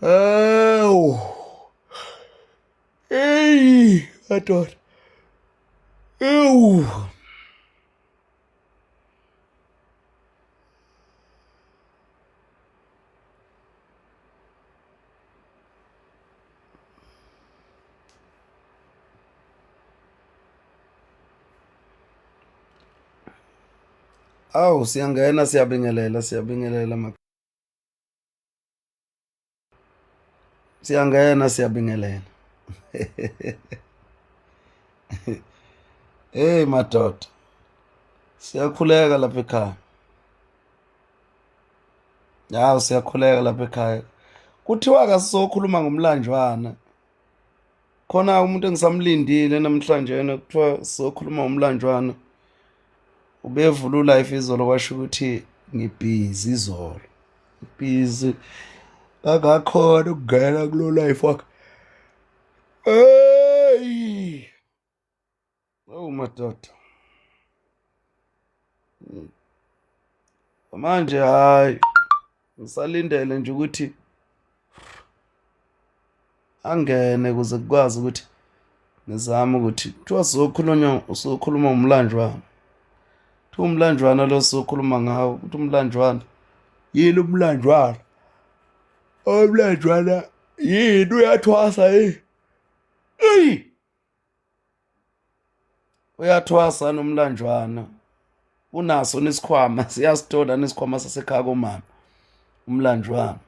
Ewu. Eyi, madoda. Ewu. Awu siyangena siyabingelela siyabingelela ma Siyangena siyabingelela. Hey madoda. Siyakhuleka lapha ekhaya. Yaw siyakhuleka lapha ekhaya. Kuthiwa kasizokhuluma ngomlanjwana. Khona umuntu engisamlindile namhlanje yena kuthiwa sizokhuluma ngomlanjwana. Ubevula ulife izolo kwasho ukuthi ngibhizi izolo. Busy. Akakhona ukungena kulo life wakhe. Hey! Oh madoda. Manje hayi ngisalindele nje ukuthi angene kuze kukwazi ukuthi ngizame ukuthi kuthiwa sizokhulunywa usukhuluma umlanjwana kuthiwa umlanjwana lo sizokhuluma ngawo ukuthi umlanjwana yini umlanjwana umlanjwana yini uyathwasa hey eyi Uyathwasa nomlanjwana. Unaso nesikhwama, siyasithola nesikhwama sasekhaya komama. Umlanjwana.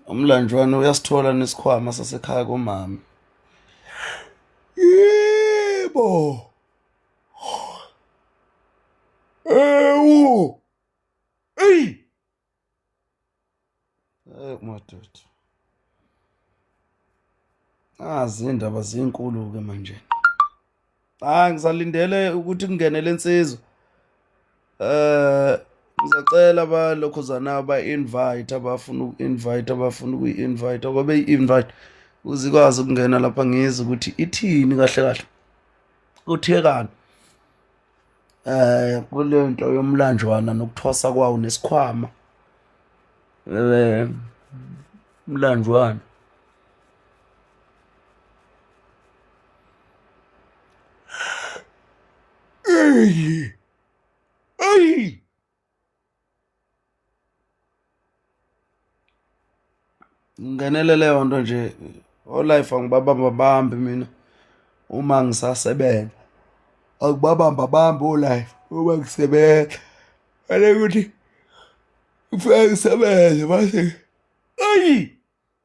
Umlanjwana uyasithola nesikhwama sasekhaya komama. Yebo. Ewu. Ey. Eh madoda. Azi indaba zinkulu ke manje. Hayi ngisalindele ukuthi kungene lensizwa. Eh ngizocela abalokhuzana aba invite abafuna uku-invite abafuna ukuyi-invite okwabe i-invite ukuze ikwazi ukungena lapha ngizwe ukuthi ithini kahle kahle uthekani eh kule nto yomlanjwana nokuthwasa kwawo nesikhwama eh umlanjwana Ey! Ey! Ngingenele leyo nto nje olife angibabamba bambi mina uma ngisasebenza akubabamba bambi olife uma ngisebenza fanele ukuthi kufanele ngisebenze mase ayi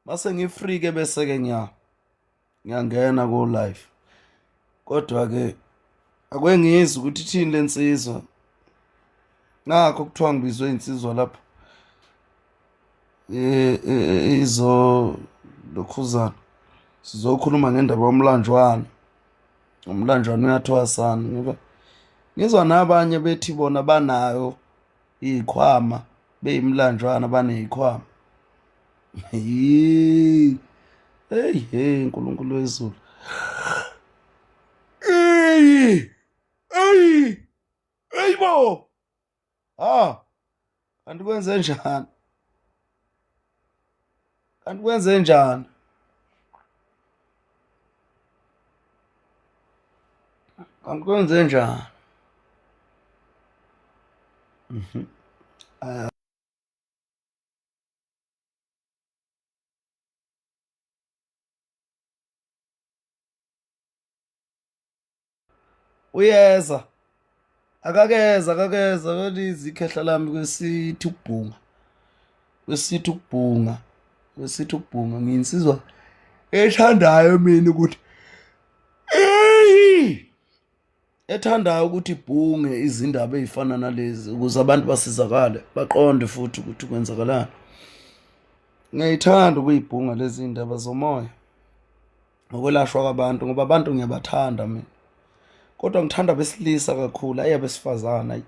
mase ngifrike bese ke ngiya ngiyangena ko life kodwa ke akwengizwa ukuthi ithini lensizwa nakho kuthiwa ngibizwe insizwa lapha eh, eh, eh izo lokhuzana sizokhuluma ngendaba yomlanjwana umlanjwana uyathwasana ngoba ngizwa nabanye bethi bona banayo iy'khwama beyimlanjwana baney'khwama hey hey nkulunkulu wezulu eyi eyi eyibo ha kanti kwenze njani kanti kwenze njani kanti kwenze njani mhm Uyeza. Akakeza akakeza kalizi ikhehla lami kwesithi ukubhunga. Kwesithi ukubhunga, kwesithi ukubhunga ngiyinsizwa ethandayo mina ukuthi eyi ethandayo ukuthi ibhunge izindaba ey'fana nalezi ukuze abantu basizakale baqonde futhi ukuthi kwenzakalani. Ngiyayithanda ukuyibhunga lezi ndaba zomoya ngokwelashwa kwabantu ngoba abantu ngiyabathanda mina kodwa ngithanda besilisa kakhulu ayi abesifazane ayi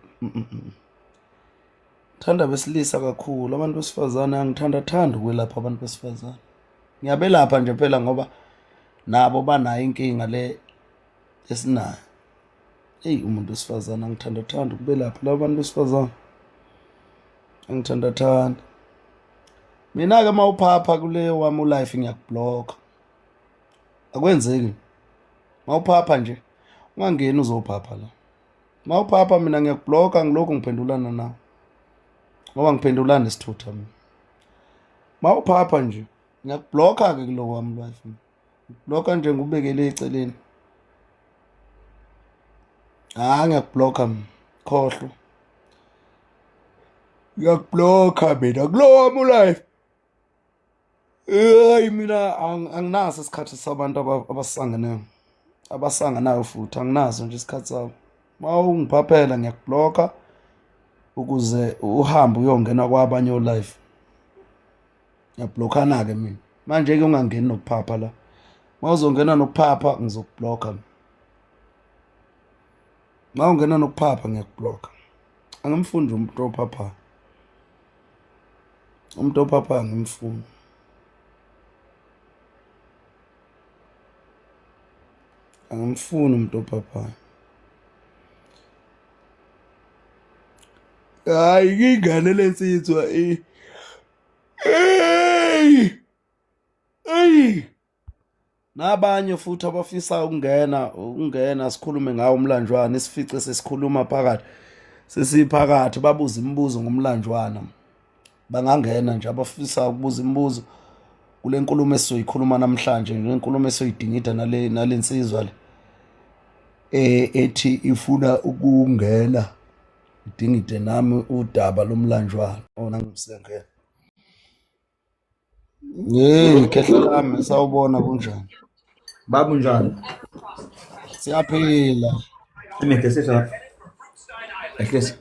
ngithanda besilisa kakhulu abantu besifazane angithanda thanda ukwelapha abantu besifazane ngiyabelapha nje phela ngoba nabo banayo inkinga le esinayo eyi umuntu wesifazane angithanda thanda ukubelapha laba bantu besifazane angithanda thanda mina-ke uma uphapha kuleyo wami ulife ngiyakubhlokha akwenzeki mawuphapha nje ungangeni uzophapha la mawuphapha mina ngiyakubhlokha ngilokhu ngiphendulana nawe ngoba ngiphendulana isithutha mina mawuphapha nje ngiyakubhlokha-ke kulo wami life ngibhlokha nje ngikubekele eceleni hayi ngiyakubhlokha mina khohlwa ngiyakubhlokha mina kulo wami ulife Hayi mina anginaso isikhathi sabantu abasangeneyo abasanganayo futhi anginaso nje isikhathi sabo. Uma ungiphaphela ngiyakubhlokha ukuze uhambe uyongena kwabanye o-live. Ngiyabhlokhana-ke mina. Manje-ke ungangeni nokuphapha la. Uma uzongena nokuphapha ngizokubhlokha. Uma ungena nokuphapha ngiyakubhlokha. Angimfundi umuntu ophaphayo. Umuntu ophaphayo angimfuni. Angimfuni umuntu ophaphayo. Hayi ingane lensizwa i. Hey! Hey! Nabanye futhi abafisa ukungena ukungena sikhulume ngawo umlanjwana isifice sesikhuluma phakathi sesiphakathi babuza imibuzo ngomlanjwana bangangena nje abafisa ukubuza imibuzo kule nkulumo esizoyikhuluma namhlanje le nkulumo esizoyidingida nale nalensizwa le eh ethi ifuna ukungena idingide nami udaba lomlanjwana ona ngisengena Hey, khehla lami sawubona kunjani? Baba unjani? Siyaphila. Imede sesapha. Ehlesi.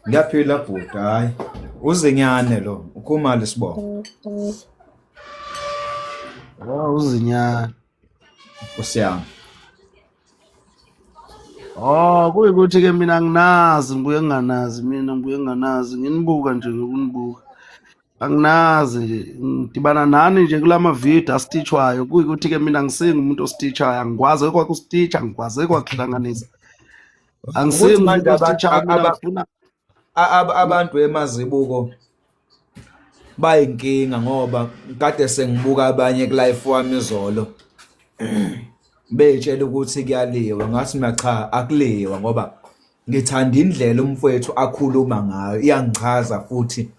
Ngiyaphila bhuti hayi. Uzinyane lo, ukhumalo isibongo. Oh, uzinyane. Nkosi yami. Oh, kuyikuthi ke mina anginazi, ngibuye nginganazi mina ngibuye nginganazi, nginibuka nje ngokunibuka. Anginazi nje, ngidibana nani nje kulama video astitchwayo, kuyikuthi ke mina ngisingi umuntu ostitchayo, angikwazi kwakusititsha, angikwazi kwakuhlanganisa. Angisingi Ukuthi manje umuntu ostitchayo mina ngifuna abantu emazibuko bayinkinga ngoba kade sengibuka abanye ku-life wami izolo bey'tshela ukuthi kuyaliwa ngathi mina cha akuliwa ngoba ngithanda indlela umfowethu akhuluma ngayo iyangichaza futhi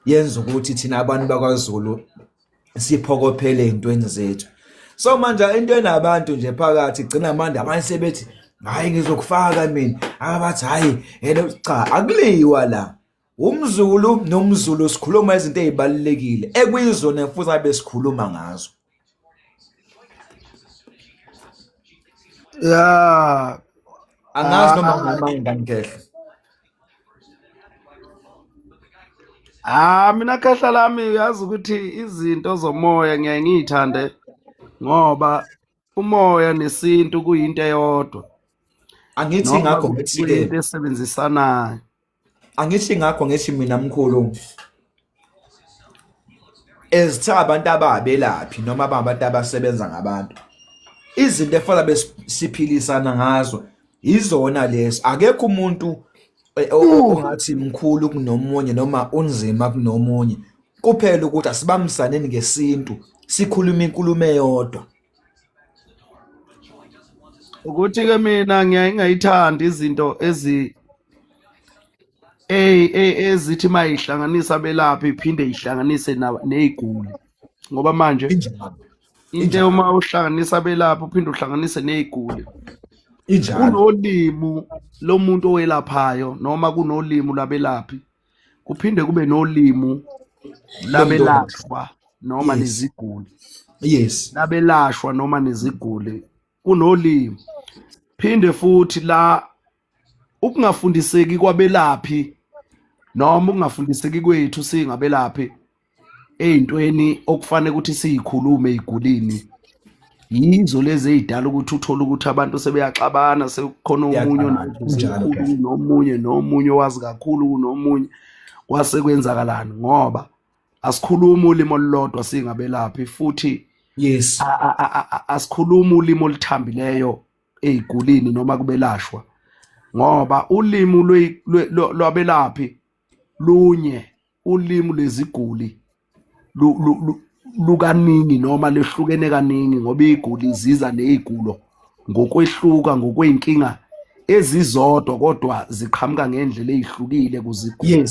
yenza ukuthi thina abantu bakwaZulu siphokophele ey'ntweni zethu so manje into enabantu nje phakathi gcina manje abanye sebethi hhayi ngizokufaka mina abathi hhayi yena cha akuliwa la Umzulu nomzulu sikhuluma izinto ezibalulekile ekuyizona futhi abe sikhuluma ngazo. Ya. Angazi noma nginamanga ngikhehla. Ah mina khehla lami uyazi ukuthi izinto zomoya ngiyaye ngiyithande ngoba umoya nesintu kuyinto eyodwa. Angithi ngakho ngithi ke into esebenzisanayo. Angithi ngakho ngithi mina mkhulu ezithe abantu ababelaphi noma abantu abasebenza ngabantu izinto efana besiphilisana ngazo izona lezo akekho umuntu eh, ongathi mkhulu kunomunye noma unzima kunomunye kuphela ukuthi asibambisaneni ngesintu sikhuluma inkulumo eyodwa Ukuthi ke mina ngiyaye ngingayithandi izinto ezi ey ezithi mayihlanganisa abelaphi iphinde ihlanganise neziguli ngoba manje into uma uhlanganisa abelaphi uphinde uhlanganise neziguli injalo kunolimu lomuntu owelaphayo noma kunolimu labelaphi. Kuphinde kube nolimu labelashwa noma neziguli. Labelashwa noma neziguli kunolimi. Phinde futhi la ukungafundiseki kwabelaphi noma ukungafundiseki kwethu singabelaphi ey'ntweni okufanele ukuthi siyikhulume ey'gulini yizo lezi ey'dala ukuthi uthole ukuthi abantu sebeyaxabana, sekukhona omunye onedlozi nomunye nomunye owazi kakhulu kunomunye, kwase kwenzakalani ngoba asikhulumi ulimi olulodwa singabelaphi futhi asikhulumi ulimi oluthambileyo ey'gulini noma kubelashwa, ngoba ulimi lwabelaphi lunye, ulimi lweziguli lukaningi noma lehlukene kaningi, ngoba iy'guli ziza ney'gulo ngokwehluka ngokwey'nkinga ezizodwa kodwa ziqhamuka ngendlela ezihlukile kuziguli.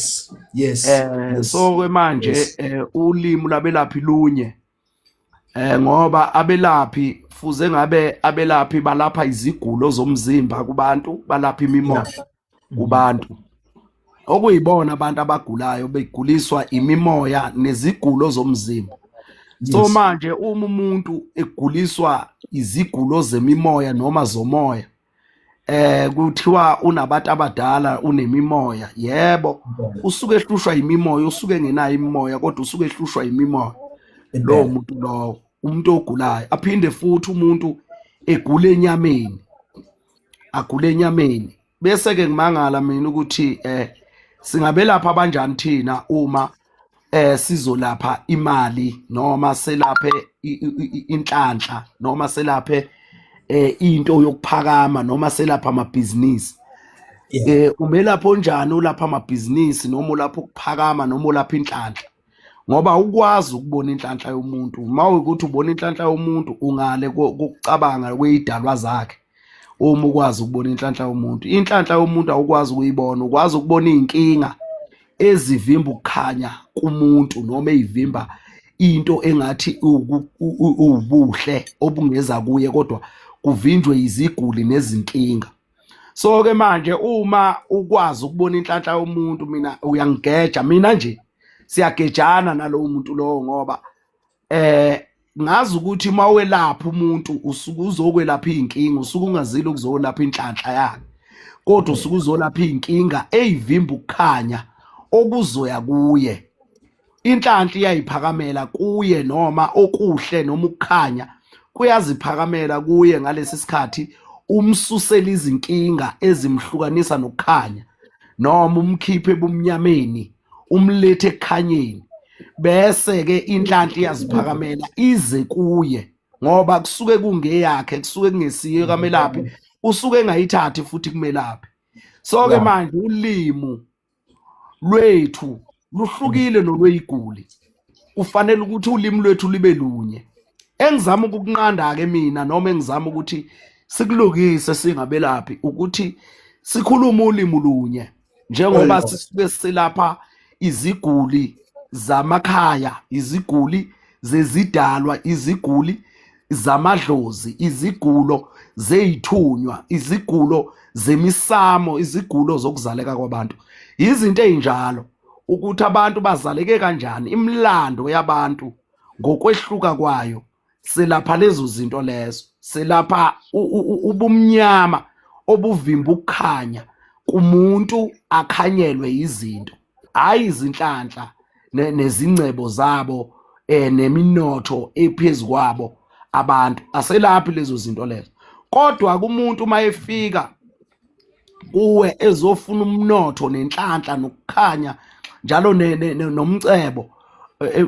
So ke manje ulimi labelaphi lunye, ngoba abelaphi fuze ngabe abelaphi balapha izigulo zomzimba kubantu, balapha imimoya kubantu, okuyibona abantu abagulayo beguliswa imimoya nezigulo zomzimba. So manje uma umuntu eguliswa izigulo zemimoya noma zomoya, kuthiwa unabantu abadala, unemimoya. Yebo, usuke ehlushwa imimoya, usuke engenayo imimoya, kodwa usuke ehlushwa imimoya lowo muntu lowo, umuntu ogulayo. Aphinde futhi umuntu egule enyameni, agule enyameni. Bese ke ngimangala mina ukuthi singabelapha kanjani thina uma sizolapha imali noma selaphe inhlanhla noma selaphe into yokuphakama noma selapha amabhizinisi. Umelaphi onjani ulapha amabhizinisi noma ulapha ukuphakama noma ulapha inhlanhla? Ngoba ukwazi ukubona inhlanhla yomuntu, uma ukuthi ubona inhlanhla yomuntu ungale kokucabanga kweyidalwa zakhe. Uma ukwazi ukubona inhlanhla yomuntu, inhlanhla yomuntu awukwazi ukuyibona, ukwazi ukubona izinkinga ezivimba ukukhanya kumuntu noma ezivimba into engathi ubuhle obungeza kuye, kodwa kuvinjwe iziguli nezinkinga. So ke manje uma ukwazi ukubona inhlanhla yomuntu, mina uyangigeja, mina nje siyagejana nalowo muntu lowo, ngoba ngazi ukuthi uma welapha umuntu usuke uzokwelapha izinkinga, usuke ungazile ukuzolapha inhlanhla yakhe, kodwa usuke uzolapha izinkinga ezivimba ukukhanya okuzoya kuye. Inhlanhla iyayiphakamela kuye, noma okuhle noma ukukhanya kuyaziphakamela kuye ngalesi sikhathi umsusela izinkinga ezimhlukanisa nokukhanya, noma umkhiphe ebumnyameni umlethe ekukhanyeni, bese ke inhlanhla iyaziphakamela ize kuye, ngoba kusuke kungeyakhe, kusuke kungesiyo kamelaphi, usuke engayithathi futhi kumelaphi. So ke manje ulimi lwethu luhlukile nolweyiguli, kufanele ukuthi ulimi lwethu libe lunye. Engizama ukukunqanda ke mina, noma engizama ukuthi sikulungise singabelaphi, ukuthi sikhulume ulimi lunye, njengoba sisuke silapha iziguli zamakhaya, iziguli zezidalwa, iziguli zamadlozi, izigulo zeyithunywa, izigulo zemisamo, izigulo zokuzaleka kwabantu, izinto ezinjalo, ukuthi abantu bazaleke kanjani, imilando yabantu ngokwehluka kwayo. Selapha lezo zinto lezo, selapha ubumnyama obuvimba ukukhanya kumuntu, akhanyelwe izinto, hayi izinhlanhla nezingcebo zabo neminotho ephezulu kwabo abantu, aselaphi lezo zinto lezo. Kodwa kumuntu uma efika kuwe ezofuna umnotho nenhlanhla nokukhanya njalo nomcebo,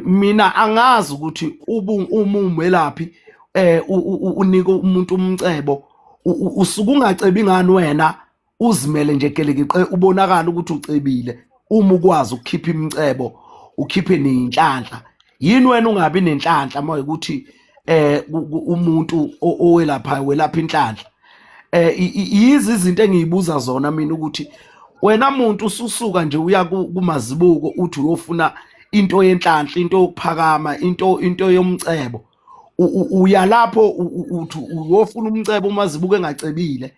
mina angazi ukuthi uma umelaphi unika umuntu umcebo, usuke ungacebi ngani wena, uzimele nje gelekeqe, ubonakala ukuthi ucebile uma ukwazi ukukhipha imicebo, ukhiphe nenhlanhla. Yini wena ungabi nenhlanhla uma ukuthi umuntu owelapha welapha inhlanhla? Yizi izinto engiyibuza zona mina, ukuthi wena muntu ususuka nje uya kumazibuko uthi uyofuna into yenhlanhla, into yokuphakama, into yomcebo, uya lapho uthi uyofuna umcebo umazibuko engacebile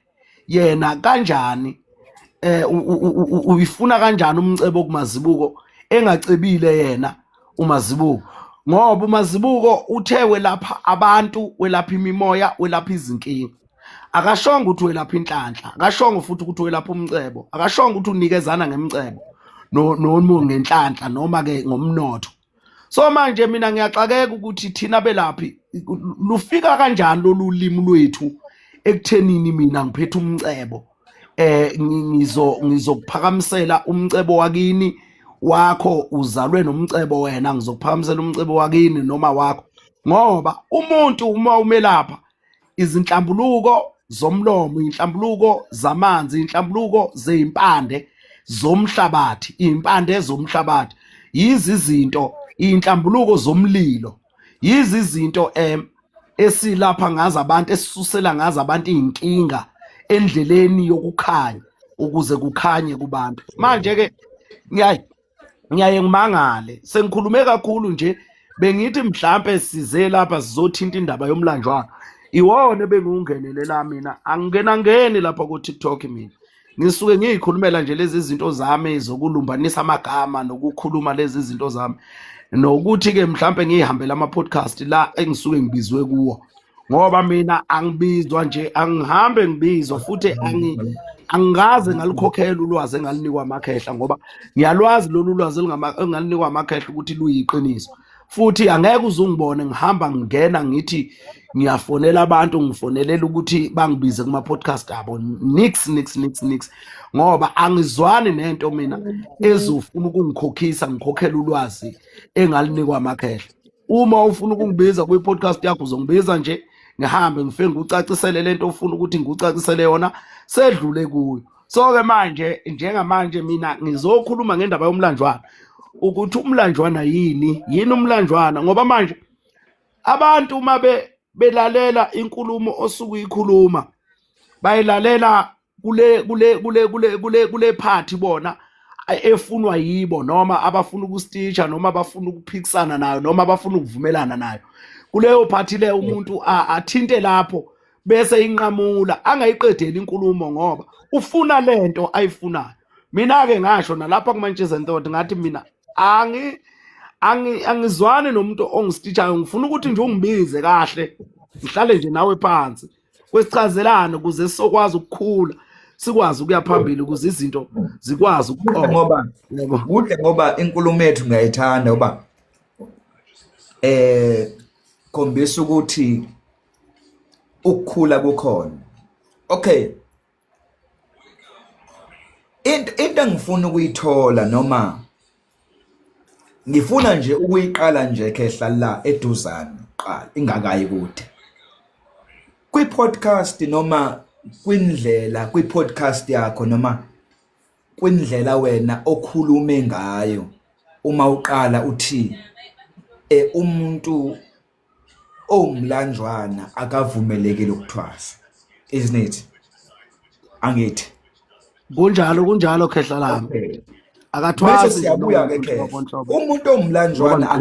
yena kanjani? Eh, uyifuna kanjani umcebo kuMazibuko engacebile yena uMazibuko? Ngoba uMazibuko uthe welapha abantu, welapha imimoya, welapha izinkinga. Akashongo ukuthi welapha inhlanhla, akashongo futhi ukuthi welapha umcebo, akashongo ukuthi unikezana ngemcebo noma ngenhlanhla noma ke ngomnotho. So manje mina ngiyaxakeka ukuthi thina belaphi lufika kanjani lolu limi lwethu ekuthenini mina ngiphethe umcebo, ngizo ngizokuphakamisela umcebo wakini wakho, uzalwe nomcebo wena, ngizokuphakamisela umcebo wakini noma wakho. Ngoba umuntu uma umelapha izinhlambuluko zomlomo, inhlambuluko zamanzi, inhlambuluko zezimpande zomhlabathi, impande zomhlabathi yizi izinto, inhlambuluko zomlilo yizi izinto esilapha ngazo abantu, esisusela ngazo abantu izinkinga endleleni yokukhanya ukuze kukhanye kubantu. Manje ke ngiyaye ngimangale, sengikhulume kakhulu nje, bengithi mhlampe size lapha sizothinta indaba yomlanjwana, iwona bengiwungenele la mina, angingena ngeni lapha ku TikTok mina, ngisuke ngiyikhulumela nje lezi zinto zami zokulumbanisa amagama nokukhuluma lezi zinto zami, nokuthi ke mhlampe ngihambela ama podcast la engisuke ngibizwe kuwo, ngoba mina angibizwa nje, angihambe ngibizwa futhi angikaze ngalikhokhela ulwazi engalinikwa amakhehla, ngoba ngiyalwazi lolu lwazi engalinikwa amakhehla ukuthi luyiqiniso. Futhi angeke uze ungibone ngihamba ngingena ngithi ngiyafonela abantu, ngifonelela ukuthi bangibize kuma-podcast abo, nix nix nix nix, ngoba angizwani nento mina ezofuna ukungikhokhisa ngikhokhela ulwazi engalinikwa amakhehla. Uma ufuna ukungibiza kwi-podcast yakho uzongibiza nje, ngihambe ngifike ngikucacisele lento ofuna ukuthi ngikucacisele yona, sedlule kuyo. So-ke manje njengamanje mina ngizokhuluma ngendaba yomlanjwana, ukuthi umlanjwana yini, yini umlanjwana, ngoba manje abantu uma belalela inkulumo osuke uyikhuluma bayilalela kule kule kule kule kule kule party bona efunwa yibo, noma abafuna ukusititsha, noma abafuna ukuphikisana nayo, noma abafuna ukuvumelana nayo kuleyo party leyo. Umuntu athinte lapho bese inqamula angayiqedeli inkulumo ngoba ufuna lento ayifunayo. Mina ke ngasho nalapha kuMantshis and Thought ngathi mina angizwani nomuntu ongisititshayo, ngifuna ukuthi nje ungibize kahle, ngihlale nje nawe phansi kwesichazelana ukuze sizokwazi ukukhula, sikwazi ukuya phambili, ukuze izinto zikwazi ukuqonda. Ngoba kuhle, ngoba inkulumo yethu ngiyayithanda ngoba khombisa ukuthi ukukhula kukhona. Okay, into engifuna ukuyithola noma ngifuna nje ukuyiqala nje khehla la eduzane qala ingakayi kude kwi-podcast noma kwindlela kwi-podcast yakho noma kwindlela wena okhulume ngayo uma uqala uthi umuntu owumlanjwana akavumelekile ukuthwasa, isn't it? Angithi Kunjalo, kunjalo khehla lami. Bese Akathwasi. Siyabuya ke khehla, umuntu owumlanjwana,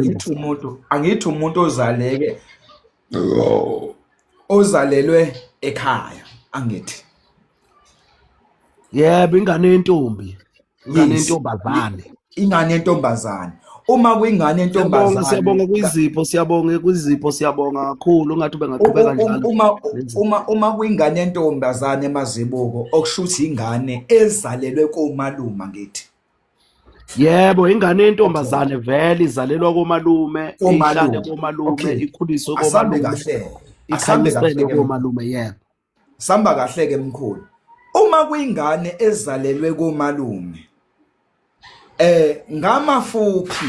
angithi umuntu ozaleke ozalelwe ekhaya, angithi? Yebo, ingane yentombi, ingane yentombazane. Ingane yentombazane, uma kuyingane yentombazane. Siyabonga kwizipho, siyabonga kwizipho, siyabonga kakhulu, ungathi bengaqhubeka njalo. Uma kuyingane yentombazane emazibuko, okusho ukuthi ingane ezalelwe komalume, ngithi? Yebo, ingane yentombazane vele izalelwa komalume, ihlale komalume, ikhuliswe Asambe komalume, kahle, asambe kahle. Ikhanyiselwe komalume, yebo. Samba kahle ke mkhulu. Uma kuyingane ezalelwe komalume, ngamafuphi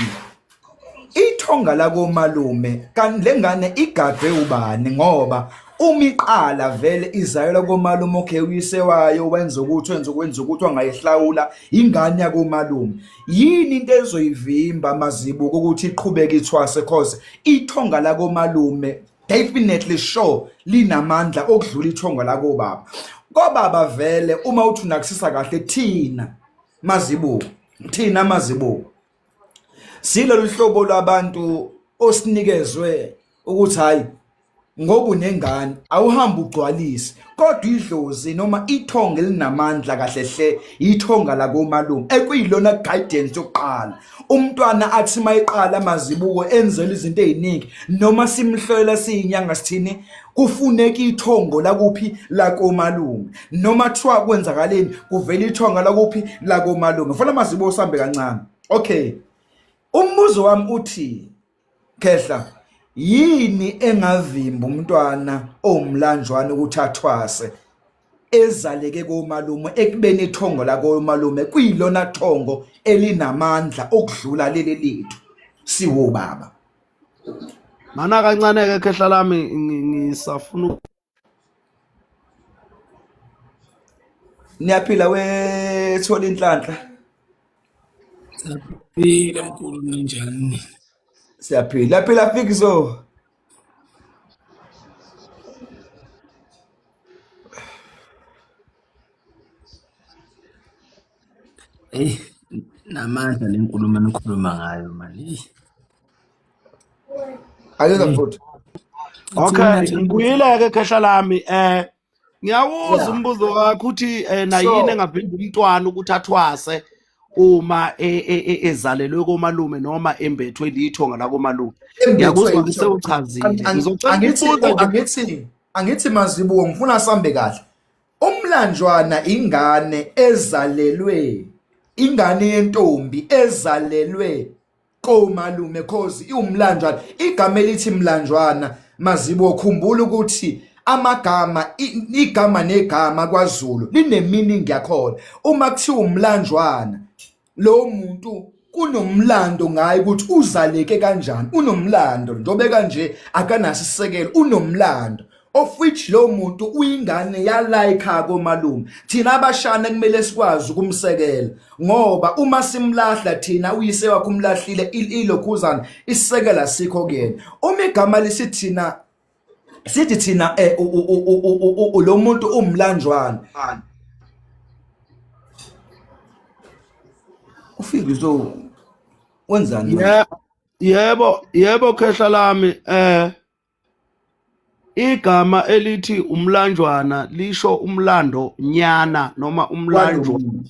ithonga lakomalume, kanti lengane igadwe ubani? Ngoba uma iqala vele izalelwa komalume, okay, uyise wayo wenza ukuthi wenza ukuthi wangayihlawula ingane yakomalume, yini into ezoyivimba mazibuko ukuthi iqhubeke ithwase? Cause ithonga lakomalume definitely sure linamandla okudlula ithonga lakobaba. Kobaba vele uma uthi unakisisa kahle, thina mazibuko, thina mazibuko silolu hlobo lwabantu osinikezwe ukuthi hayi. Ngoba unengane awuhambe ugcwalise, kodwa idlozi noma ithonga elinamandla kahle hle ithonga lakomalume ekuyilona guidance yokuqala. Umntwana athi mayiqala amazibuko enzela izinto eziningi noma simhlola siyinyanga sithini kufuneka ithongo lakuphi lakomalume noma kuthiwa kwenzakaleni kuvela ithonga lakuphi lakomalume. Mfana mazibuko sambe kancane. Okay. Umbuzo wami uthi Khehla, yini engavimba umntwana owumlanjwana ukuthi athwase ezaleke komalume ekubeni ithongo lakomalume kuyilona thongo elinamandla okudlula leli lethu siwobaba? Mana kancane-ke khehla lami, ngisafuna. Niyaphila wethola inhlanhla. Siyaphila mkhulu, ninjani? Siyaphila phila Fikzo. Eyi, namandla le nkulumo enikhuluma ngayo mani. Eyi. Ayeza mfuthu. Okay, ngibuyile-ke khehla lami. Ngiyawuza umbuzo wakho uthi nayini engavimba umntwana ukuthi athwase uma e, e, e, ezalelwe komalume noma embethwe lithonga lakomalume. Ngiyakuzwa ngisewuchazile. Ngizocela ukubuza nje. Angithi mazibuko ngifuna sambe kahle. Umlanjwana ingane ezalelwe ingane yentombi ezalelwe komalume cause iwumlanjwana. Igama elithi mlanjwana mazibo khumbula ukuthi amagama igama negama kwaZulu line meaning yakhona. Uma kuthiwa umlanjwana lo muntu kunomlando ngaye ukuthi uzaleke kanjani, unomlando njengoba kanje akanaso isisekelo, unomlando of which lo muntu uyingane yala ekhaya komalume. Thina abashana kumele sikwazi ukumsekela ngoba uma simlahla thina uyise wakhe umlahlile ilokhuzana isisekela sikho kuyena. Uma igama lisithina sithi thina lo muntu umlanjwana ufike so wenzani? Yebo yebo khehla lami, igama elithi umlanjwana lisho umlando nyana noma umlanjwana,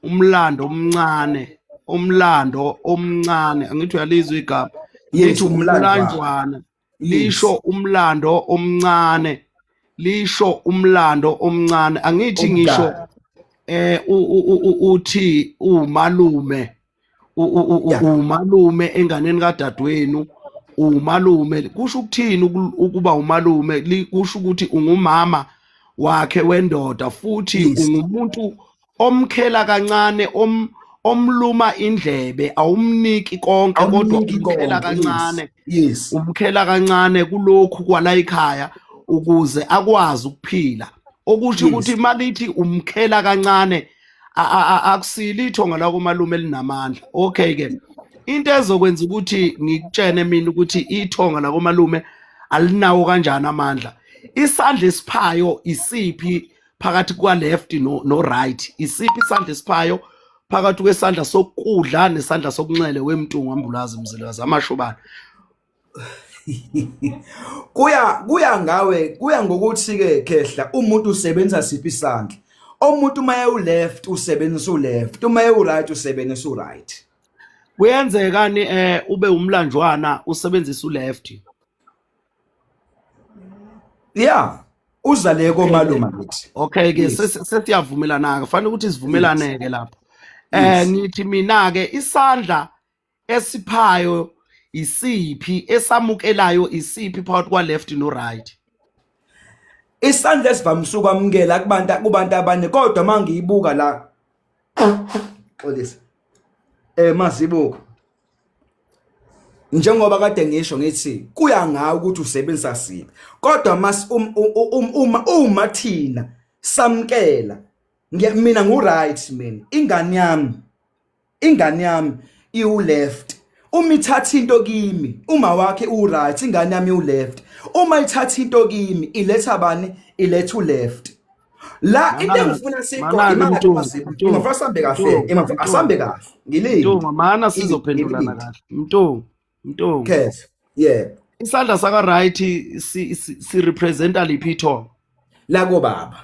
umlando omncane, umlando omncane. Angithi uyalizwa igama lithi umlanjwana lisho umlando omncane, lisho umlando omncane. Angithi ngisho uthi umalume umalume enganeni kadadewenu, umalume kusho ukuthini ukuba umalume? Kusho ukuthi ungumama wakhe wendoda futhi ungumuntu omkhela kancane, omluma indlebe, awumniki konke kodwa umkhela kancane. Umkhela kancane kulokhu kwala ekhaya ukuze akwazi ukuphila. Okusho ukuthi malithi umkhela kancane akusile ithonga la komalume elinamandla. Okay ke, into ezokwenza ukuthi ngikutshene mina ukuthi ithonga la komalume alinawo kanjani amandla, isandla esiphayo isiphi phakathi kwa left no right? Isiphi isandla esiphayo phakathi kwesandla sokudla nesandla sokunxele wemntungu ambulazi mzilikazi amashobana? Kuya ngawe, kuya ngokuthi ke khehla umuntu usebenzisa siphi isandla. Umuntu uma ewu left usebenzisa u left, uma ewu right usebenzisa u right. Kuyenzekani ube umlanjwana usebenzisa u left? Yeah, uzale komalume ngithi. Okay ke, sesiyavumelana ke, fanele ukuthi sivumelane ke lapho. Ngithi mina ke isandla esiphayo isiphi, esamukelayo isiphi phakathi kwa left no right? Isandla esivamise ukwamukela kubantu abane, kodwa mangiyibuka la, xolisa mazibuko, njengoba kade ngisho ngithi kuya ngawe ukuthi usebenzisa siphi, kodwa mas uma uma thina samkela, mina ngu right, mina ingane yami iwu left. Uma ithatha into kimi, uma wakhe u right, ingane yami u left, uma ithatha into kimi iletha bani? Iletha u left. La into engifuna siqonde, ngifuna sambe kahle, asambe kahle, ngilinde. Mntungu, mana sizophendulana kahle. Mntungu, Mntungu. Yes, yeah. Isandla saka right si si representa liphi ithonga? La kobaba.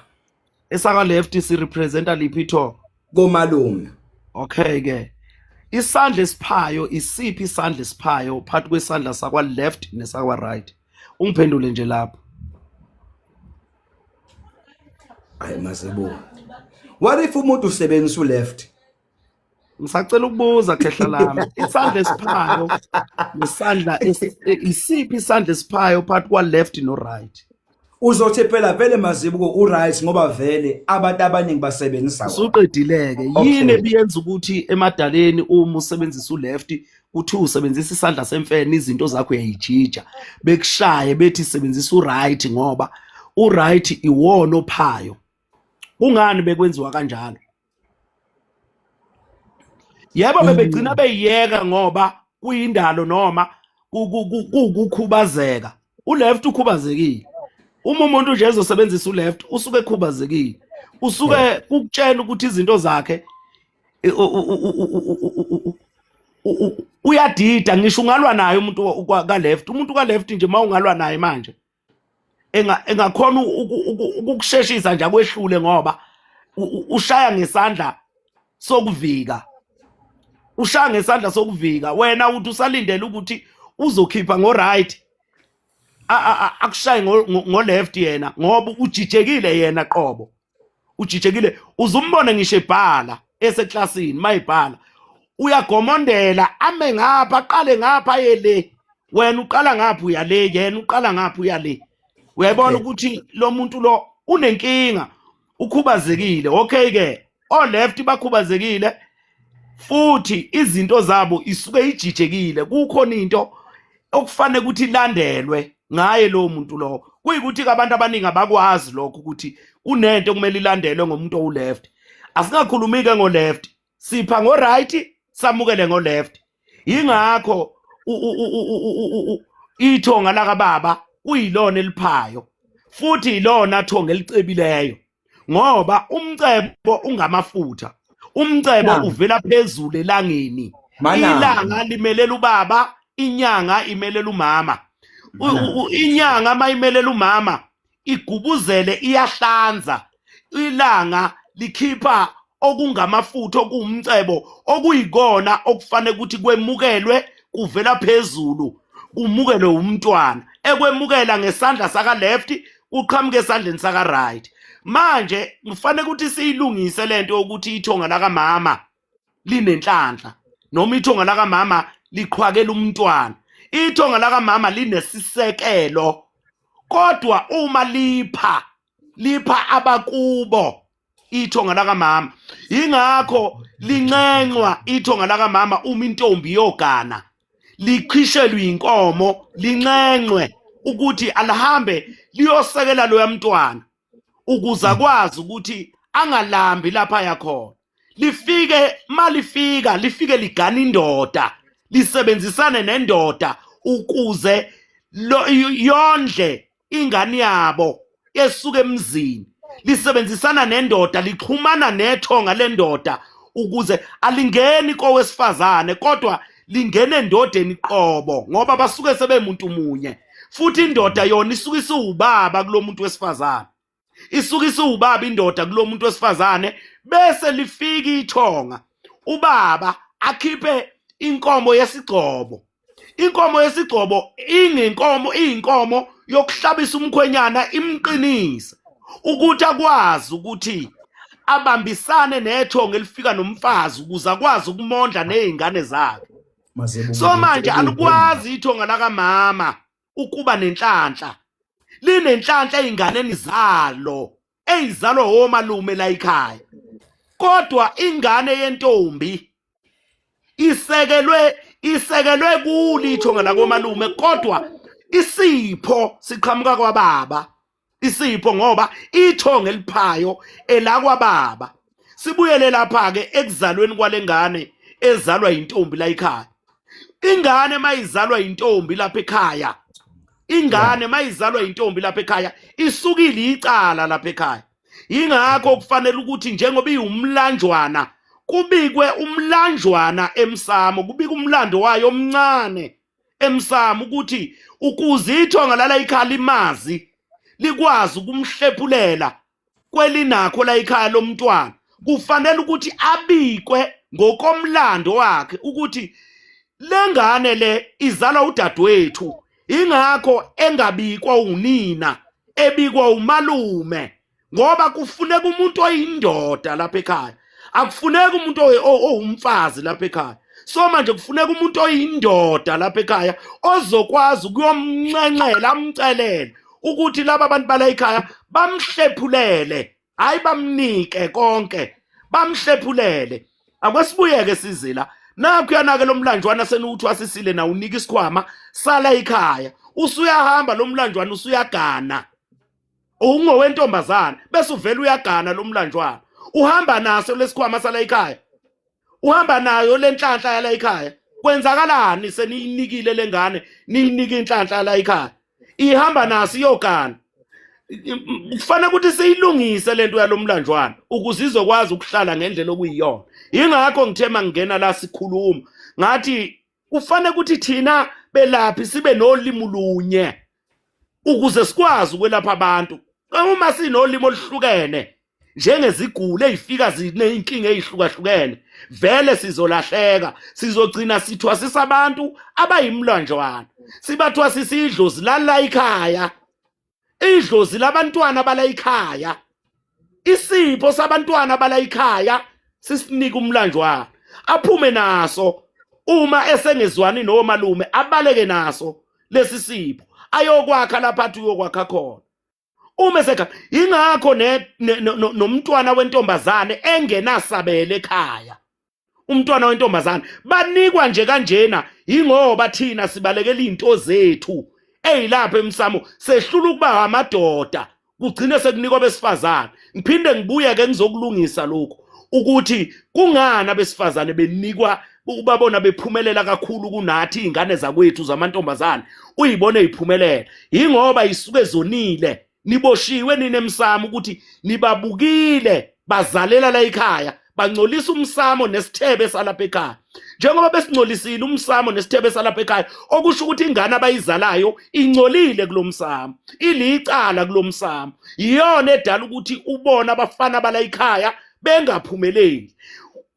Esaka left si representa liphi ithonga? Komalume. Okay ke. Isandla esiphayo isiphi isandla esiphayo phakathi kwesandla sakwa left nesakwa right? Ungiphendule nje lapho. Hayi mazibuko. What if umuntu usebenzisa u-left? Ngisacela ukubuza khehla lami. Isandla esiphayo nesandla isiphi isandla esiphayo phakathi kwa left no right? Uzothi phela vele mazibuko u-right ngoba vele abantu abaningi basebenzisa wona. Usuqedileke. Yini Okay. ebiyenza ukuthi emadaleni uma usebenzisa u-left kuthiwa usebenzisa isandla semfene izinto zakho uyayijija bekushaye bethi sebenzisa u-right ngoba u-right iwona ophayo. Kungani bekwenziwa kanjalo? Yebo bebegcina beyiyeka ngoba kuyindalo noma kuwukukhubazeka. U-left ukhubazekile. Uma umuntu nje ezosebenzisa u-left usuke ekhubazekile. Usuke kukutshela ukuthi izinto zakhe uyadida ngisho ungalwa naye umuntu ka-left. Umuntu ka-left nje uma ungalwa naye manje engakhona ukukusheshisa nje akwehlule ngoba ushaya ngesandla sokuvika. Ushaya ngesandla sokuvika wena uthi usalindele ukuthi uzokhipha ngo-right akushaye ngo-left yena ngoba ujijekile yena qobo. Ujijekile uzumbone ngisho ebhala eseklasini mayibhala uyagomondela ame ngapha aqale ngapha aye le wena uqala ngapha uya le yena uqala ngapha uya le uyayibona ukuthi lo muntu lo unenkinga ukhubazekile. Okay ke o left bakhubazekile futhi izinto zabo isuke ijijekile kukhona into okufanele ukuthi ilandelwe ngaye lowo muntu lowo. Kuyikuthi ke abantu abaningi abakwazi lokho ukuthi kunento okumele ilandelwe ngomuntu owu-left. Asingakhulumi ke ngo-left, sipha ngo-right samukele ngo-left. Yingakho ithonga lakababa kuyilona eliphayo futhi ilona thonga elicebileyo ngoba umcebo ungamafutha. Umcebo uvela phezulu elangeni. Ilanga limelela ubaba, inyanga imelela umama. Inyanga mayimelela umama igubuzele iyahlanza. Ilanga likhipha okungamafutha okuwumcebo okuyikona okufanele ukuthi kwemukelwe kuvela phezulu kumukelwe umntwana. Ekwemukela ngesandla saka left kuqhamuke esandleni saka right. Manje kufanele ukuthi siyilungise lento yokuthi ithonga lakamama linenhlanhla noma ithonga lakamama liqhwakela umntwana. Ithonga lakamama linesisekelo kodwa uma lipha lipha abakubo ithonga lakamama. Ingakho linxenxwa ithonga lakamama uma intombi yogana liqhishelwe inkomo linxenxwe ukuthi alihambe liyosekela loya mntwana ukuze akwazi ukuthi angalambi lapha yakhona. Lifike malifika lifike ligana indoda lisebenzisane nendoda ukuze yondle ingane yabo esuka emzini. Lisebenzisana nendoda lixhumana nethonga lendoda ukuze alingeni kowesifazane kodwa lingene endodeni qobo ngoba basuke sebemuntu munye. Futhi indoda yona isuke isiwubaba kulomuntu wesifazane. Isuke isiwubaba indoda kulomuntu wesifazane bese lifika ithonga ubaba akhiphe inkomo yesigcobo. Inkomo yesigcobo ingenkomo iyinkomo yokuhlabisa umkhwenyana imqinise ukuthi akwazi ukuthi abambisane nethonga elifika nomfazi ukuze akwazi ukumondla nezingane zakhe. So manje alikwazi ithonga lakamama ukuba nenhlanhla. Linenhlanhla ezinganeni zalo eyizalwa omalume la ekhaya. Kodwa ingane yentombi isekelwe kuli ithonga lakomalume kodwa isipho siqhamuka kwababa. Isipho ngoba ithonga eliphayo elakwababa. Sibuyele lapha ke ekuzalweni kwalengane ezalwa intombi la ekhaya. Ingane mayizalwa intombi lapha ekhaya. Ingane mayizalwa intombi lapha ekhaya isukile icala lapha ekhaya. Ingakho kufanele ukuthi njengoba iwumlanjwana kubikwe umlanjwana emsamo, kubikwe umlando wayo omncane emsamo ukuthi ukuze ithonga lala ikhaya limazi likwazi ukumhlephulela kwelinakho la ikhaya lomntwana, kufanele ukuthi abikwe ngokomlando wakhe ukuthi lengane le izalwa udadewethu, ingakho engabikwa unina, ebikwa umalume, ngoba kufuneka umuntu oyindoda lapha ekhaya, akufuneki umuntu owumfazi lapha ekhaya. So manje kufuneka umuntu oyindoda lapha ekhaya ozokwazi ukuyomnxenxela, amcelele ukuthi laba bantu bala ekhaya bamhlephulele, hayi bamnike konke, bamhlephulele. Akwesibuyeke sizila nakho uyanake lo mlanjwana senuwuthwasisile na unika isikhwama sala ekhaya, usuyahamba lo mlanjwana usuyagana, ungowentombazana bese uvela uyagana lo mlanjwana, uhamba naso lesikhwama sala ekhaya, uhamba nayo lenhlanhla yala ekhaya. Kwenzakalani seniyinikile lengane, niyinike inhlanhla yala ekhaya, ihamba naso iyogana? Kufanele ukuthi siyilungise lento yalomlanjwana ukuze izokwazi ukuhlala ngendlela okuyiyona. Ingakho ngithe mangingena la sikhuluma ngathi kufanele ukuthi thina belaphi sibe nolimi lunye ukuze sikwazi ukwelapha abantu. Uma sinolimi oluhlukene njengeziguli ezifika zineyinkinga ezihlukahlukene, vele sizolahleka, sizogcina sithwasisa abantu abayimlanjwana, sibathwasisa idlozi lala ikhaya, idlozi labantwana bala ikhaya, isipho sabantwana bala ikhaya sisinika umlanjwana aphume naso. Uma esengezwani nomalume abaleke naso lesi sipho ayokwakha lapha athi uyokwakha khona uma esekha. Ingakho nomntwana wentombazane engenasabele ekhaya, umntwana wentombazane banikwa nje kanjena, ingoba thina sibalekela izinto zethu eyilapha emsamo, sehlula ukuba amadoda, kugcine sekunikwa abesifazane. Ngiphinde ngibuye ke ngizokulungisa lokhu ukuthi kungani abesifazane benikwa, ubabona bephumelela kakhulu kunathi izingane zakwethu zamantombazane, uyibone iphumelela ingoba isuke zonile. Niboshiwe nina emsamo ukuthi nibabukile bazalela la ekhaya, bangcolisa umsamo nesithebe salapha ekhaya. Njengoba besingcolisile umsamo nesithebe salapha ekhaya, okusho ukuthi ingane abayizalayo ingcolile kulomsamo, ilicala kulomsamo. Iyona edala ukuthi ubona abafana bala ekhaya bengaphumeleli,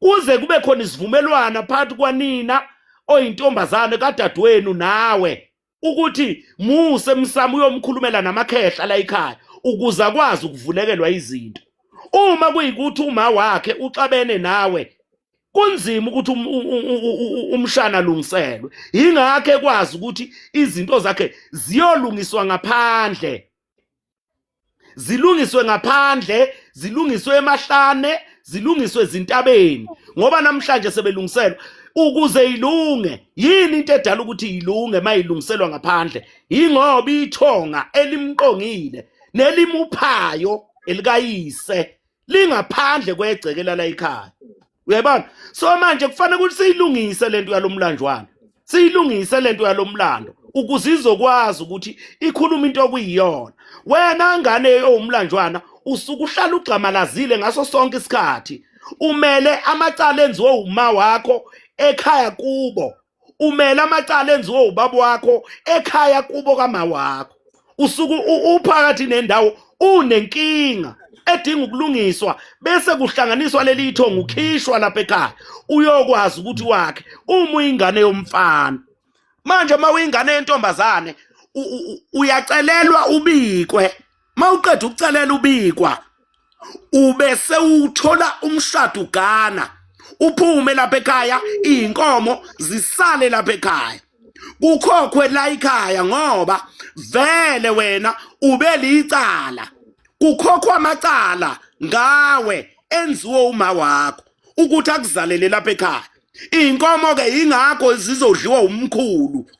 kuze kube khona isivumelwano phakathi kwanina oyintombazane kadadewenu nawe ukuthi muse emsamo uyomkhulumela namakhehla la ekhaya ukuze akwazi ukuvulekelwa izinto. Uma kuyikuthi uma wakhe uxabene nawe, kunzima ukuthi umshana alungiselwe. Ingakho ekwazi ukuthi izinto zakhe ziyolungiswa ngaphandle, zilungiswe ngaphandle, zilungiswe emahlane, zilungiswe ezintabeni, ngoba namhlanje sebelungiselwa ukuze ilunge. Yini into edala ukuthi ilunge mayilungiselwa ngaphandle? Ingoba ithonga elimqongile nelimuphayo elikayise lingaphandle kwegceke lala ekhaya, uyayibona? So manje kufanele ukuthi siyilungise lento yalomlanjwana, siyilungise lento yalomlando ukuze izokwazi ukuthi ikhuluma into okuyiyona. Wena ngane owumlanjwana usuke uhlala ugxamalazile ngaso sonke isikhathi, umele amacala enziwe uma wakho ekhaya kubo, umele amacala enziwe ubaba wakho ekhaya kubo kama wakho, usuke uphakathi nendawo unenkinga edinga ukulungiswa, bese kuhlanganiswa leli ithongo, ukhishwa lapha ekhaya uyokwazi ukuthi wakhe. Uma uyingane yomfana, manje uma uyingane yentombazane uyacelelwa ubikwe, mawuqeda ukucelela ubikwa ubese uthola umshado ugana, uphume lapha ekhaya, izinkomo zisale lapha ekhaya, kukhokhwe la ekhaya, ngoba vele wena ube licala, kukhokhwa amacala ngawe enziwe uma wakho ukuthi akuzalele lapha ekhaya. Inkomo ke ingakho zizodliwa umkhulu,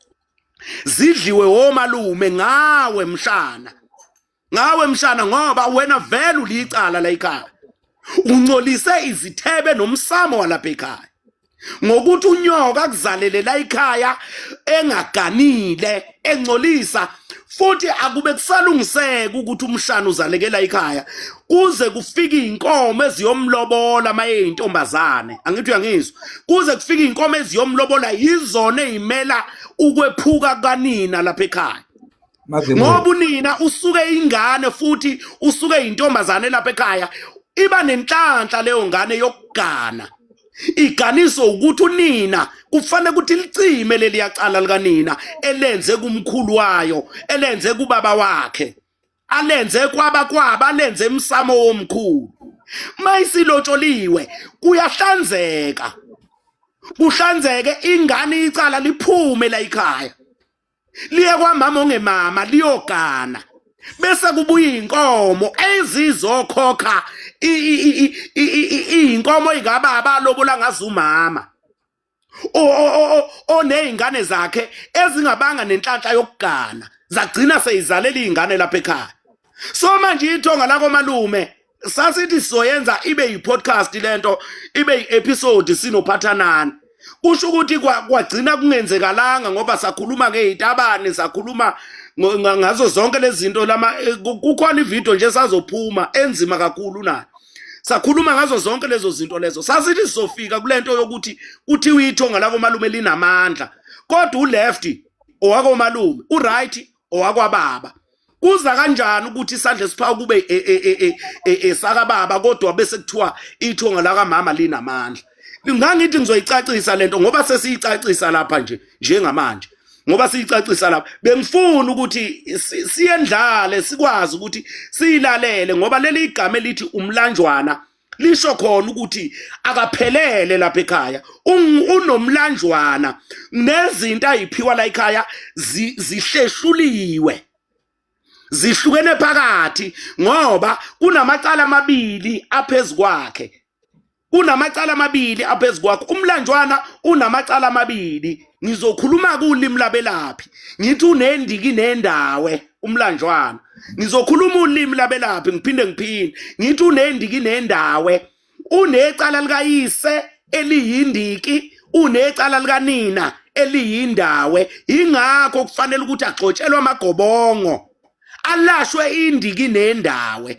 zidliwe omalume ngawe mshana, ngawe mshana, ngoba wena vele ulicala la ekhaya, uncolise izithebe nomsamo walapha ekhaya ngokuthi unyoka akuzalele la ekhaya engaganile, engcolisa. Futhi akube kusalungiseka ukuthi umshana uzalekela ekhaya kuze kufike inkomo eziyomlobola maye intombazane. Angithi uyangizwa? Kuze kufike inkomo eziyomlobola yizona ezimela ukwephuka kanina lapha ekhaya. Ngoba unina usuke ingane futhi usuke intombazane lapha ekhaya, iba nenhlanhla leyo ngane yokugana. Iganiso ukuthi unina kufanele ukuthi licime leli yacala likanina elenze kumkhulu wayo, elenze kubaba wakhe, alenze kwaba kwaba, alenze emsamo womkhulu. Mayisilotsholiwe kuyahlanzeka, kuhlanzeke ingane, icala liphume la ekhaya liye kwamama ongemama liyogana, bese kubuya inkomo ezizokhokha inkomo ikababa alobola ngazo umama onezingane zakhe ezingabanga nenhlanhla yokugana, zagcina seyizalela izingane lapha ekhaya. So manje ithonga lako malume sasithi sizoyenza ibe yi-podcast lento, ibe yi-episode sinophathanani. Kusho ukuthi kwagcina kungenzekalanga ngoba sakhuluma ngezitabane, sakhuluma ngazo zonke lezi zinto lama kukhona ivideo nje sazophuma enzima kakhulu nayo. Sakhuluma ngazo zonke lezo zinto lezo. Sasithi sizofika kulento yokuthi kuthiwa ithonga lakomalume linamandla, kodwa uleft owakomalume, uright owakwababa. Kuza kanjani ukuthi isandla esiphawu kube esakababa kodwa bese kuthiwa ithonga lakamama linamandla? Ngangithi ngizoyicacisa lento ngoba sesiyicacisa lapha nje njengamanje, ngoba siyicacisa lapha bengifuna ukuthi siyendlale sikwazi ukuthi siyilalele, ngoba leli igama elithi umlanjwana lisho khona ukuthi akaphelele lapha ekhaya, unomlanjwana nezinto ayiphiwa la ekhaya zihlehluliwe, zihlukene phakathi, ngoba kunamacala amabili aphezu kwakhe, kunamacala amabili aphezu kwakhe. Umlanjwana unamacala amabili. Ngizokhuluma kulimi labelaphi, ngithi unendiki nendawe umlanjwana. Ngizokhuluma ulimi labelaphi ngiphinde ngiphinde ngithi unendiki nendawe, unecala likayise eliyindiki, unecala likanina eliyindawe. Ingakho kufanele ukuthi agxotshelwe amagobongo, alashwe indiki nendawe,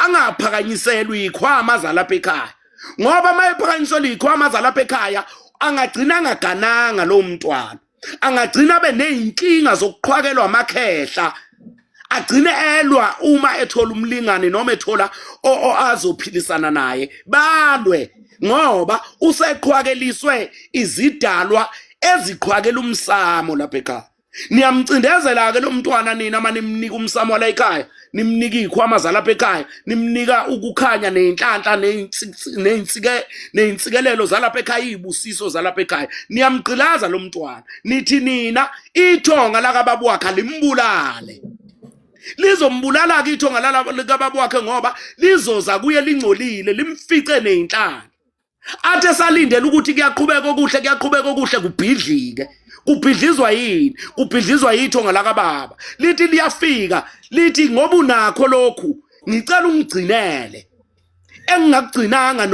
angaphakanyiselwa ikhwama zalapha ekhaya, ngoba mayephakanyiselwa ikhwama zalapha ekhaya angagcina angagananga lo mntwana, angagcina abe nezinkinga zokuqhwakelwa amakhehla, agcine elwa uma ethola umlingane noma ethola azophilisana naye, balwe ngoba useqhwakeliswe izidalwa eziqhwakela umsamo lapha ekhaya. Niyamcindezela ke lo mntwana nina uma nimnika umsamo wala ekhaya, nimnika izikhwama zalapha ekhaya, nimnika ukukhanya nezinhlanhla ney'nsikelelo zalapha ekhaya, iy'busiso zalapha ekhaya. Niyamgqilaza lo mntwana, nithi nina ithonga lakababa wakhe limbulale. Lizombulala-ke ithonga likababa wakhe ngoba lizoza kuye lingcolile, limfice ney'nhlanhla. Athi esalindele ukuthi kuyaqhubeka okuhle, kuyaqhubeka okuhle, kubhidlike. Kubhidlizwa yini? Kubhidlizwa yithonga lakababa. Lithi liyafika, lithi ngoba unakho lokhu, ngicela ungigcinele engingakugcinanga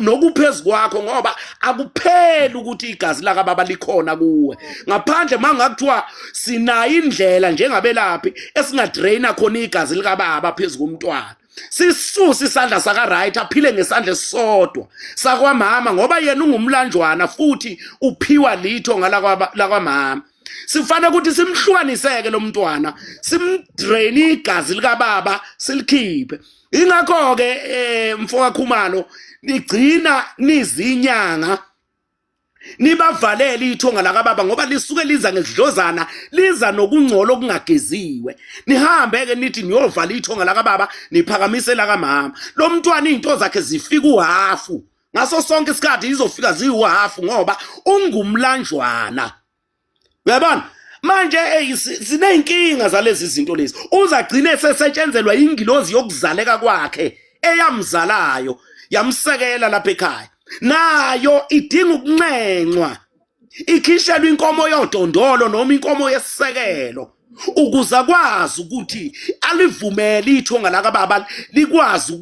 nokuphezu kwakho, ngoba akupheli ukuthi igazi lakababa likhona kuwe. Ngaphandle mangakuthiwa sinayo indlela njengabelaphi esingadraina khona igazi likababa phezu komntwana, sisuse isandla saka right aphile ngesandla esisodwa sakwamama, ngoba yena ungumlanjwana futhi uphiwa litho ngala kwamama. Sifanele ukuthi simhlukaniseke lo mntwana, simdrain igazi likababa silikhiphe. Ingakho ke mfoka Khumalo nigcina nizinyanga nibavalele ithonga lakababa, ngoba lisuke liza ngesidlozana, liza nokungcola okungageziwe. Nihambe ke nithi niyovala ithonga lakababa, niphakamise lakamama. Lo mntwana izinto zakhe zifika uhafu ngaso sonke isikhathi, izofika ziwuhafu ngoba ungumlanjwana. Uyabona manje sineyinkinga zalezi zinto lezi. Uzagcine sesetshenzelwa ingilozi yokuzaleka kwakhe eyamzalayo yamsekela lapha ekhaya, nayo idinga ukunxenxwa, ikhishelwe inkomo yodondolo noma inkomo yesisekelo ukuze akwazi ukuthi alivumele ithonga lakababa likwazi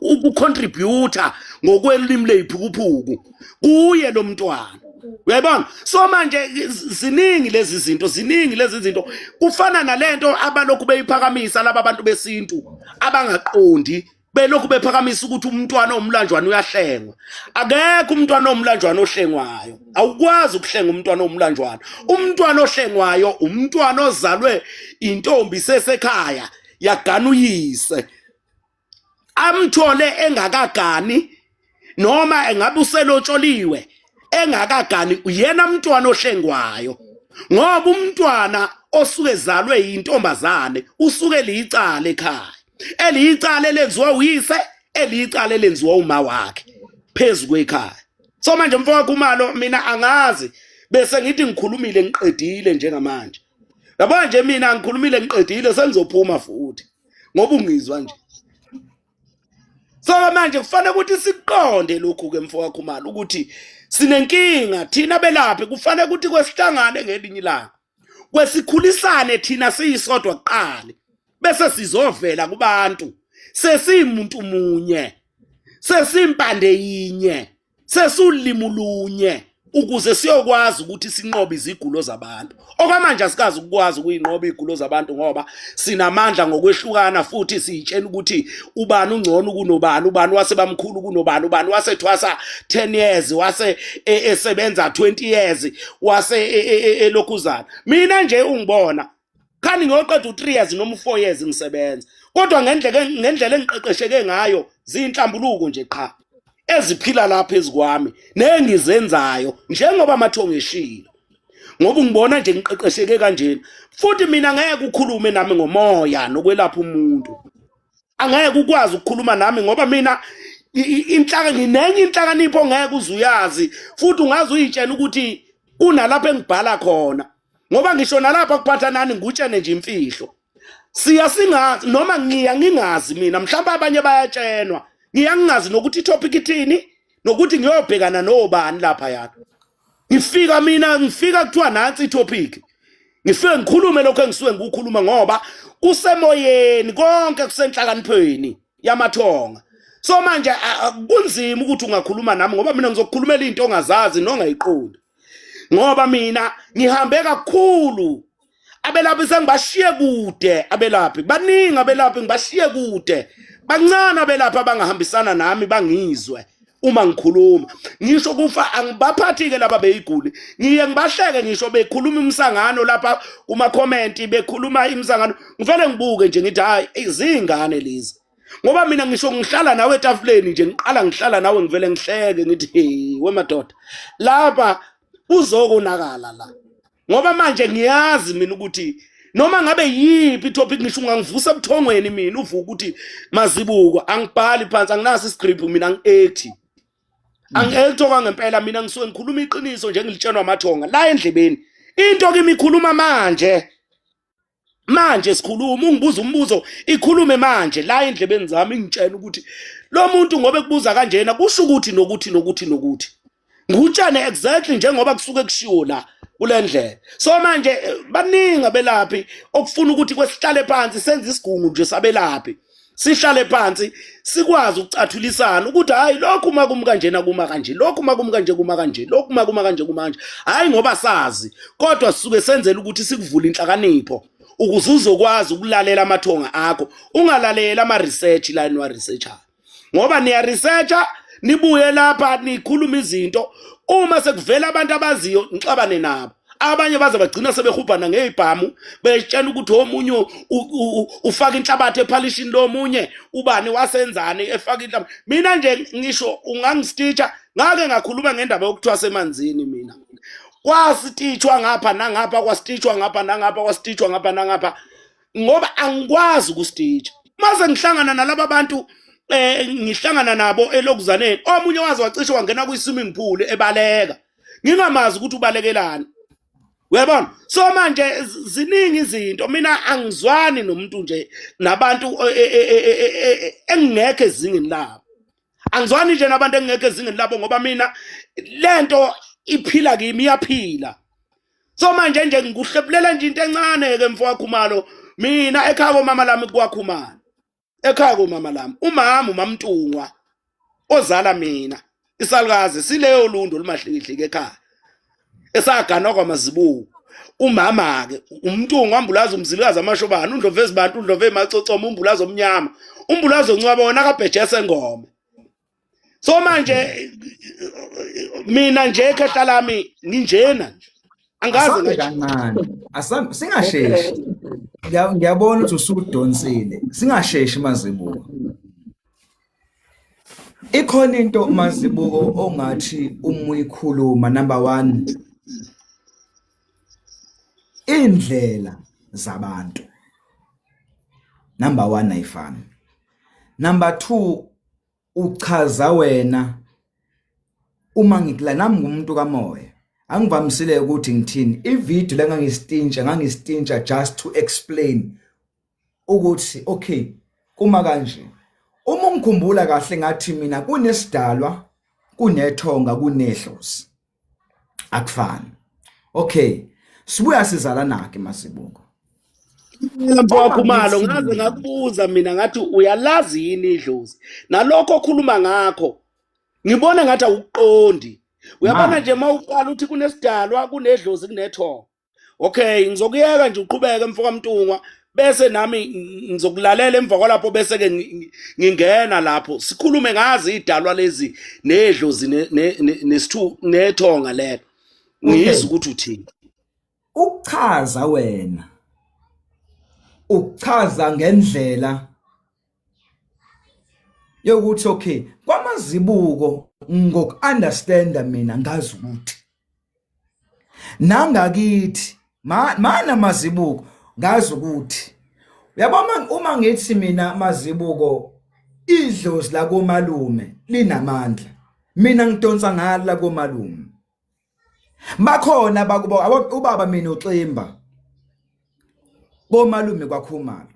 ukucontributa ngokwelimi leyiphukuphuku kuye lo mntwana. Uyayibona? So manje ziningi lezi zinto, ziningi lezi zinto. Kufana nalento abalokhu beyiphakamisa laba bantu besintu abangaqondi belokhu bephakamisa ukuthi umntwana owumlanjwana uyahlengwa. Akekho umntwana owumlanjwana ohlengwayo. Awukwazi ukuhlenga umntwana owumlanjwana. Umntwana ohlengwayo umntwana ozalwe intombi sesekhaya yagana uyise. Amthole engakagani noma engabe uselotsholiwe engakagani uyena mntwana ohlengwayo ngoba umntwana osuke ezalwe yintombazane usuke liyicala ekhaya eliyicala elenziwa uyise eliyicala elenziwa uma wakhe phezu kwekhaya. So manje mfowethu Khumalo, mina angazi bese ngithi ngikhulumile ngiqedile njengamanje. Yabo nje mina ngikhulumile ngiqedile, sengizophuma futhi ngoba ungizwa nje. So manje kufanele ukuthi siqonde lokhu ke mfowethu Khumalo ukuthi sinenkinga thina belaphi, kufanele ukuthi kwesihlangane ngelinye ilanga kwesikhulisane thina siyisodwa kuqala bese sizovela kubantu sesimuntu munye sesimpande yinye sesulimi lunye ukuze siyokwazi ukuthi sinqobe izigulo zabantu. Okwamanje asikazi ukwazi ukuyinqoba izigulo zabantu ngoba sinamandla ngokwehlukana futhi siyitshela ukuthi ubani ungcono kunobani, ubani wasebamkhulu kunobani, ubani wasethwasa 10 years, wase esebenza 20 years, wase elokhuzana. Mina nje ungibona khani ngiyoqeda u3 years noma u4 years ngisebenza, kodwa ngendlela engiqeqesheke ngayo zinhlambuluko nje qha eziphila lapha ezikwami nengizenzayo njengoba amathongo eshilo, ngoba ungibona nje ngiqeqesheke kanjena. Futhi mina ngeke ukhulume nami ngomoya nokwelapha umuntu, angeke ukwazi ukukhuluma nami ngoba mina inhlaka nginenye inhlakanipho ngeke uzuyazi, futhi ungaze uyitshena ukuthi kunalapho engibhala khona, ngoba ngisho nalapha kuphatha nani ngutshene nje imfihlo. Siya singazi noma ngiya ngingazi mina, mhlawumbe abanye bayatshenwa, ngiya ngingazi nokuthi itopic ithini nokuthi ngiyobhekana nobani lapha yana. Ngifika mina ngifika kuthiwa nansi itopic, ngifike ngikhulume lokho engisuke ngikukhuluma ngoba kusemoyeni konke, kusenhlakaniphweni yamathonga. So manje kunzima ukuthi ungakhuluma nami ngoba mina ngizokukhulumela into ongazazi nongayiqondi, ngoba mina ngihambe kakhulu. Abelaphi sengibashiye kude, abelaphi baningi, abelaphi ngibashiye kude, bancane abelaphi abangahambisana nami bangizwe uma ngikhuluma. Ngisho kufa angibaphathi-ke laba beyiguli, ngiye ngibahleke ngisho bekhuluma umsangano lapha kuma-comment, bekhuluma imisangano, ngivele ngibuke nje ngithi hayi izingane lezi, ngoba mina ngisho ngihlala nawe etafuleni nje, ngiqala ngihlala nawe ngivele ngihleke ngithi hey wemadoda, lapha kuzokonakala la, ngoba manje ngiyazi mina ukuthi noma ngabe yiphi topic ngisho ungangivusa ebuthongweni mina uvuka ukuthi mazibuko, angibhali phansi, anginaso iscript mina, angi-acti angi-acti okwangempela mina, ngisuke ngikhuluma iqiniso nje ngilitshenwa amathonga la endlebeni. Into kimi ikhuluma manje manje sikhuluma, ungibuza umbuzo ikhulume manje la endlebeni zami, ingitshela ukuthi lo muntu ngoba ekubuza kanjena kusho ukuthi nokuthi nokuthi nokuthi, ngutshane exactly njengoba kusuke kushiwo la kule ndlela. So manje baningi abelaphi okufuna ukuthi kwesihlale phansi senze isigungu nje sabelaphi, sihlale phansi sikwazi ukucathulisana ukuthi hayi lokhu uma kuma kanjena kuma kanje, lokhu uma kuma kanje kuma kanje, lokhu uma kuma kanje kuma kanje. Hayi ngoba sazi, kodwa sisuke senzela ukuthi sikuvule inhlakanipho ukuze uzokwazi ukulalela amathonga akho, ungalaleli ama-research la eniwa-researchayo, ngoba niya-researcha nibuye lapha nikhuluma izinto, uma sekuvela abantu abaziyo nixabane nabo. Abanye baze bagcina sebehubhana ngezibhamu betshena ukuthi omunye ufaka inhlabathi ephalishini lomunye, ubani wasenzani efaka inhlabathi. Mina nje ngisho ungangistitcha, ngake ngakhuluma ngendaba yokuthwasa emanzini mina, kwasititshwa ngapha nangapha, kwasititshwa ngapha nangapha, kwasititshwa ngapha nangapha, ngoba angikwazi ukusititsha. Mase ngihlangana nalaba bantu ngihlangana nabo elokuzaneni, omunye waze wacishe wangena kwi-swimming pool ebaleka, ngingamazi ukuthi ubalekelani, uyabona? So manje ziningi izinto, mina angizwani nomuntu nje nabantu engingekho ezingeni labo, angizwani nje nabantu engingekho ezingeni labo, ngoba mina lento iphila kimi, iyaphila. So manje nje ngikuhlephulela nje into encane ke mfowakho Khumalo, mina ekhaya komama lami kwaKhumalo, ekhaya komama lami umama uMamntungwa ozala mina isalukazi sileyo lundo lumahlikihliki ekhaya. Esaganwa kwamazibuko. Umama-ke uMntungwa, uMbulazi, uMzilikazi, amashobana, uNdlovu ezibantu, uNdlovu emacocoma, uMbulazi omnyama, uMbulazi oncwaba wona kaBhejese ngome. So manje mina nje ekhehla lami nginjena nje. Angaze Asambe ngajika. kancane. Asambe singasheshi. Ngiyabona ukuthi usudonsile. Singasheshi mazibuko. Ikhona into mazibuko ongathi uma uyikhuluma number 1 indlela zabantu. Number 1 ayifani. Number 2 uchaza wena uma ngikula nami ngumuntu kamoya angivamisile ukuthi ngithini ivideo lengangistintsha ngangistintsha just to explain ukuthi okay kuma kanje uma ungikhumbula kahle ngathi mina kunesidalwa kunethonga kunedlozi akufani okay sibuya sizalana ke masibuko Mfokakhumalo ngaze ngakubuza mina ngathi uyalazi yini idlozi nalokho okhuluma ngakho ngibona ngathi awukuqondi uyabona nje uma uqala uthi kunesidalwa kunedlozi kunethongo okay ngizokuyeka nje uqhubeke mfoka Mntungwa bese nami ngizokulalela emva kwalapho bese ke ngingena lapho sikhulume ngazi idalwa lezi nedlozi nesithu nethonga lelo ngizwe ukuthi uthini Ukuchaza wena ukuchaza ngendlela yokuthi okay kwamazibuko ngoku-understanda mina ngazi ukuthi nangakithi mana mazibuko ngazi ukuthi uyabona uma ngithi mina mazibuko idlozi lakomalume linamandla mina ngidonsa ngalo lakomalume bakhona bakubo ubaba mina uximba komalume kwakhumalo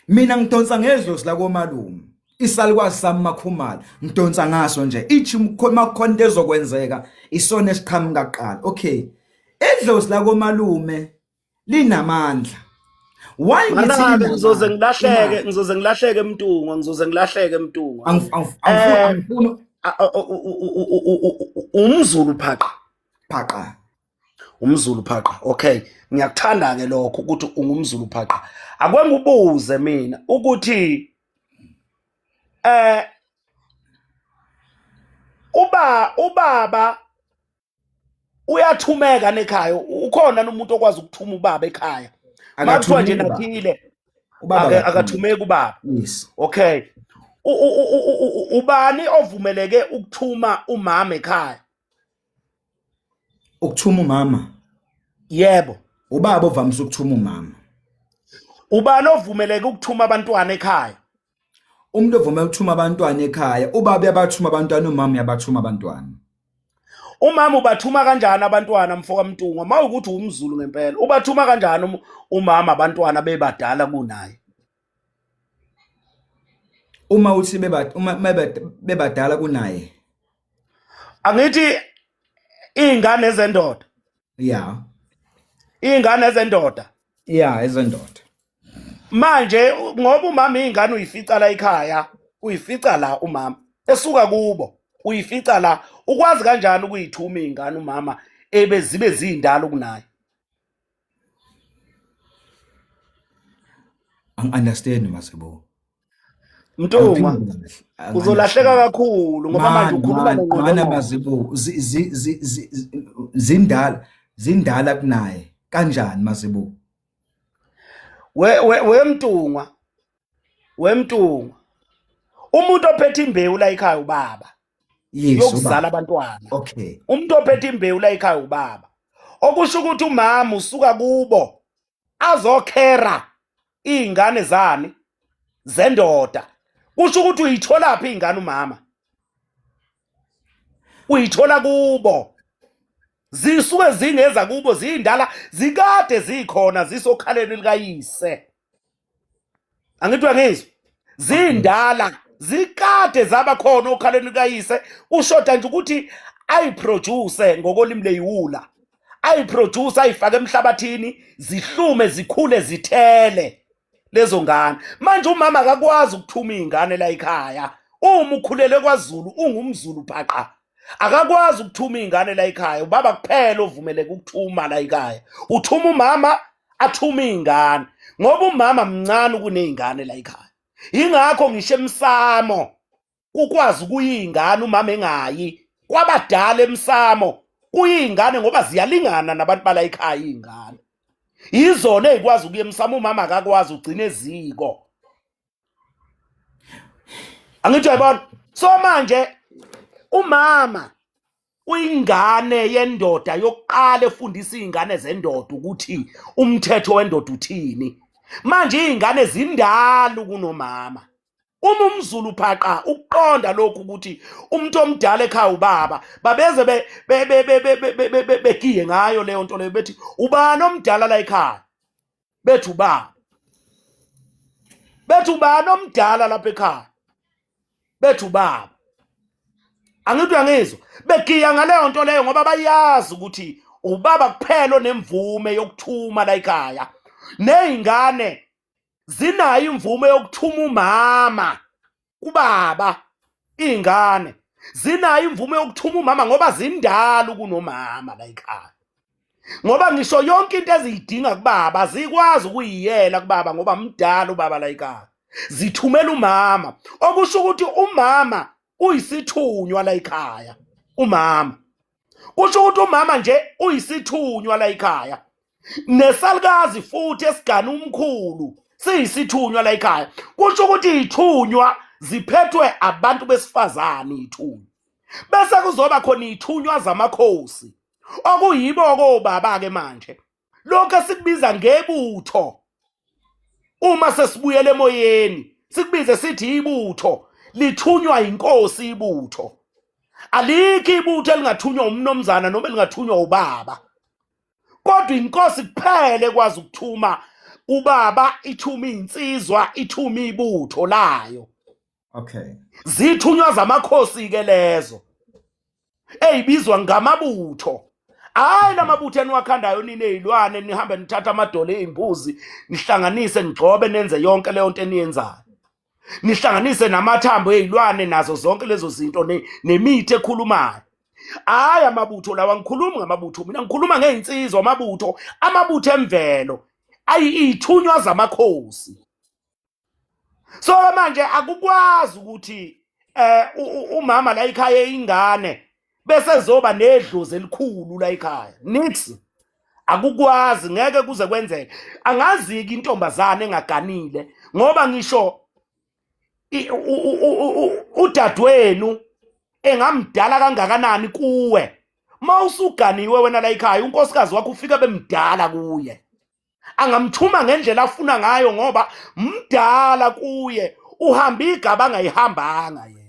mina ngidonsa ngedlozi lakomalume isalukwazi sami makhumalo ngidonsa ngaso nje ithi makukhona into ezokwenzeka isona esiqhamuka kuqala okay idlozi lakomalume linamandla why ngithi Mana-ke ngizoze ngilahleke ngizoze ngilahleke Mntungwa ngizoze ngilahleke Mntungwa angifuni umzulu phaqa phaqa umzulu phaqa okay ngiyakuthanda ke lokho ukuthi ungumzulu phaqa ake ngibuze mina ukuthi eh uba ubaba uyathumeka nekhaya ukhona umuntu okwazi ukuthuma ubaba ekhaya makuthiwa nje nathile ubaba akathumeki ubaba yes okay ubani ovumeleke ukuthuma umama ekhaya Ukuthuma umama? Yebo. Ubaba ovamise ukuthuma umama. Ubani ovumeleke ukuthuma abantwana ekhaya? Umuntu ovumela ukuthuma abantwana ekhaya, ubaba uyabathuma abantwana, umama uyabathuma abantwana. Umama ubathuma kanjani abantwana mfoka Mntungwa? Mawukuthi umZulu ngempela, ubathuma kanjani umama abantwana bebadala kunaye? Uma uthi beba uma bebadala kunaye. Angithi iy'ngane ezendoda. Yeah. Iy'ngane ezendoda. Yeah, ezendoda. Manje ngoba umama iy'ngane uyifica la ekhaya, uyifica la umama esuka kubo, uyifica la. Ukwazi kanjani ukuyithuma iy'ngane umama ebe zibe ziyindala kunaye? Angi-understand Masebo. Mntungwa uzolahleka kakhulu ngoba manje ukhuluma nengqondo. Mana Mazibuko zindala zindala kunaye kanjani Mazibuko? We we Mntungwa wemntungwa umuntu ophethe imbewu la ekhaya ubaba yes yokuzala abantwana okay umuntu ophethe imbewu la ekhaya ubaba okusho ukuthi umama usuka kubo azokhera izingane zani zendoda kusho ukuthi uyitholaphi ingane umama uyithola kubo zisuke zingeza kubo ziyindala zikade zikhona zisokhaleni likayise angithi uyangizwa zindala zikade zaba khona okhaleni kayise ushoda nje ukuthi ayiproduce ngokolimi leyiwula ayiproduce ayifake emhlabathini zihlume zikhule zithele lezo ngane manje umama akakwazi ukuthuma izingane la ekhaya uma ukhulele kwaZulu ungumZulu phaqa Akakwazi ukuthuma iy'ngane la ekhaya, ubaba kuphela ovumeleke ukuthuma la ekhaya. Uthuma umama, athume iy'ngane, ngoba umama mncane kuney'ngane la ekhaya. Yingakho ngisho emsamo kukwazi ukuyingane umama engayi kwabadala emsamo kuyingane ngoba ziyalingana nabantu bala ekhaya iy'ngane yizona ey'kwazi ukuya emsamo, umama akakwazi, ugcina eziko. Angithi uyayibona? So manje umama uyingane yendoda yokuqala efundisa iy'ngane zendoda ukuthi umthetho wendoda uthini. Manje iy'ngane zindala kunomama. Uma umZulu phaqa ukuqonda lokhu ukuthi umuntu omdala ekhaya ubaba, babeze begiye ngayo leyo nto leyo, bethi ubani omdala la ekhaya, bethi ubaba, bethi ubani omdala lapha ekhaya, bethi ubaba. Angithi uyangizwa? Begiya ngaleyo nto leyo ngoba bayazi ukuthi ubaba kuphela onemvume yokuthuma la ekhaya, ney'ngane zinayo imvume yokuthuma umama kubaba. Iy'ngane zinayo imvume yokuthuma umama ngoba zindala kunomama la ekhaya, ngoba ngisho yonke into eziyidinga kubaba zikwazi ukuyiyela kubaba ngoba mdala ubaba la ekhaya, zithumela umama, okusho ukuthi umama uyisithunywa la ekhaya. Umama kusho ukuthi umama nje uyisithunywa la ekhaya, nesalukazi futhi esigana umkhulu siyisithunywa la ekhaya. Kusho ukuthi ithunywa ziphethwe abantu besifazane ithunywa, bese kuzoba khona ithunywa zamakhosi okuyibo kobaba ke manje, lokho esikubiza ngebutho. Uma sesibuyele emoyeni sikubize sithi ibutho lithunywa inkosi. Ibutho alikho ibutho elingathunywa umnomzana noma elingathunywa ubaba, kodwa inkosi kuphela ekwazi ukuthuma ubaba, ithuma insizwa, ithuma ibutho layo. Zithunywa zamakhosi ke lezo eyibizwa ngamabutho. Hayi lamabutho eniwakhandayo nini ezilwane, nihambe nithatha amadolo ezimbuzi nihlanganise nigcobe nenze yonke leyo nto eniyenzayo, nihlanganise namathambo ezilwane nazo zonke lezo zinto nemithi ekhulumayo. Hayi amabutho lawa, ngikhuluma ngamabutho mina, ngikhuluma ngey'nsizwa. Amabutho, amabutho emvelo ayithunywa zamakhosi. So manje akukwazi ukuthi umama la ekhaya ingane bese zoba nedlozi elikhulu la ekhaya, nix, akukwazi, ngeke kuze kwenzeke. Angaziki intombazane engaganile, ngoba ngisho udadewenu engamdala kangakanani kuwe, mawusuganiwe wena la ekhaya, unkosikazi wakho ufika bemdala kuye, angamthuma ngendlela afuna ngayo ngoba mdala kuye, uhamba igaba angayihambanga yena.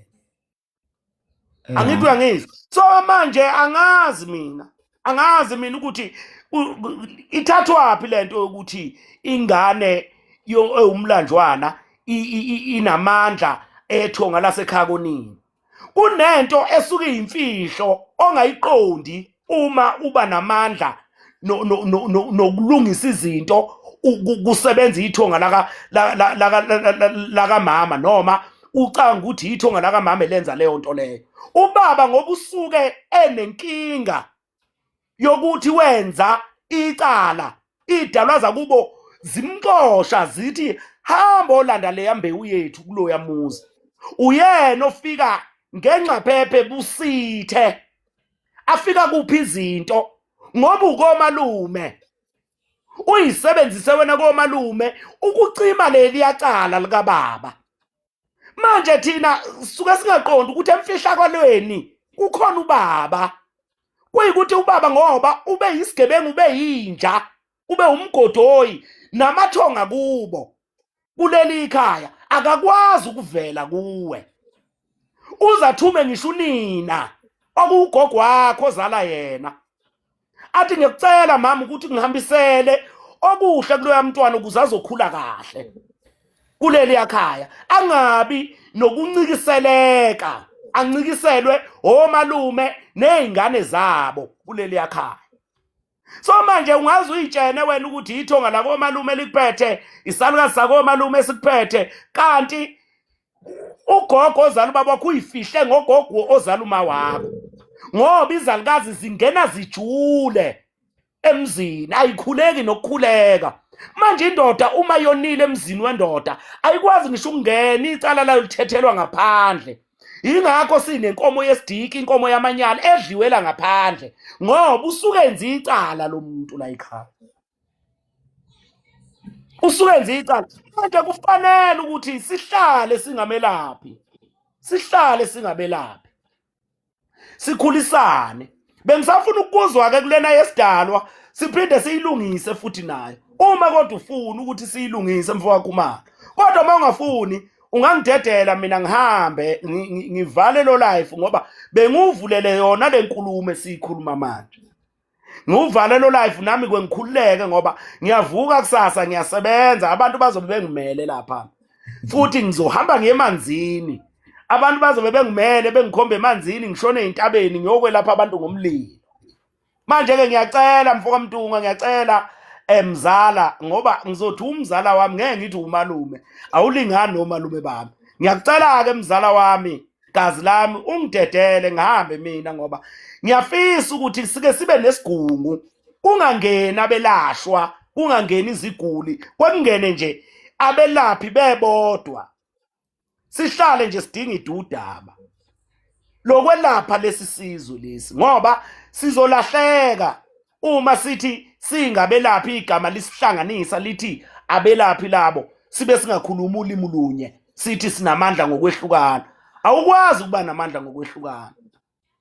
Angithi uyangizwa? So manje angazi mina, angazi mina ukuthi ithathwaphi lento yokuthi ingane ewumlanjwana inamandla ethonga lasekhaya konini. Kunento esuke iyimfihlo ongayiqondi uma uba namandla nokulungisa izinto, kusebenza ithonga laka lakamama, noma ucanga ukuthi ithonga lakamama elenza leyo nto leyo. Ubaba ngoba usuke enenkinga yokuthi wenza icala, idalwa zakubo zimxosha zithi hamba olanda leya mbewu yethu kuloya muzi, uyena ofika ngenxaphephe busithe afika kuphi izinto, ngoba ukomalume uyisebenzise wena komalume ukucima leli yacala likababa. Manje thina suke singaqondi ukuthi emfihlakalweni kukhona ubaba, kuyikuthi ubaba ngoba ube yisigebengu, ube yinja, ube umgodoyi namathonga kubo kuleli ikhaya, akakwazi ukuvela kuwe, uzathume ngisho unina okuwugogo wakho ozala yena, athi ngiyacela mama ukuthi ngihambisele okuhle kuloya mntwana ukuze azokhula kahle kuleli yakhaya, angabi nokuncikiseleka, ancikiselwe omalume nezingane zabo kuleli yakhaya. So manje ungaze uyitshene wena ukuthi ithonga lakomalume likuphethe, isalukazi sakomalume esikuphethe, kanti ugogo ozala ubaba wakho uyifihle ngogogo ozala uma wakho. Ngoba izalukazi zingena zijule emzini, ayikhuleki nokukhuleka. Manje indoda uma yonile emzini wendoda ayikwazi ngisho ukungena, icala layo lithethelwa ngaphandle. Yingakho sinenkomo yesidiki, inkomo yamanyala edliwela ngaphandle, ngoba usuke enza icala lo muntu la ekhaya, usuke enza icala. Manje kufanele ukuthi sihlale singamelaphi, sihlale singabelaphi, sikhulisane. Bengisafuna ukuzwa ke kulena yesidalwa, siphinde siyilungise futhi nayo, uma kodwa ufuna ukuthi siyilungise, mfowethu Khumalo. Kodwa uma ungafuni, ungangidedela mina ngihambe, ngivale lo life, ngoba benguvulele yona le nkulumo esiyikhuluma manje. Ngiwuvale lo life nami kwengikhululeke, ngoba ngiyavuka kusasa, ngiyasebenza, abantu bazobe bengimele lapha. Futhi ngizohamba ngiye emanzini, abantu bazobe bengimele, bengikhomba emanzini, ngishone ey'ntabeni ngiyokwelapha abantu ngomlilo. Manje-ke ngiyacela, mfoka Mntungwa, ngiyacela mzala, ngoba ngizothi umzala wami, ngeke ngithi umalume, awulingani nomalume bami. Ngiyakucela-ke, mzala wami, gazi lami, ungidedele ngihambe mina, ngoba ngiyafisa ukuthi sike sibe nesigungu, kungangeni abelashwa, kungangeni iziguli, kwekungene nje abelaphi bebodwa, sihlale nje sidinga udaba lokwelapha lesi sizwe lesi, ngoba sizolahleka uma sithi singabelaphi, igama lisihlanganisa lithi abelaphi labo, sibe singakhuluma ulimi lunye, sithi sinamandla ngokwehlukana. Awukwazi ukuba namandla ngokwehlukana,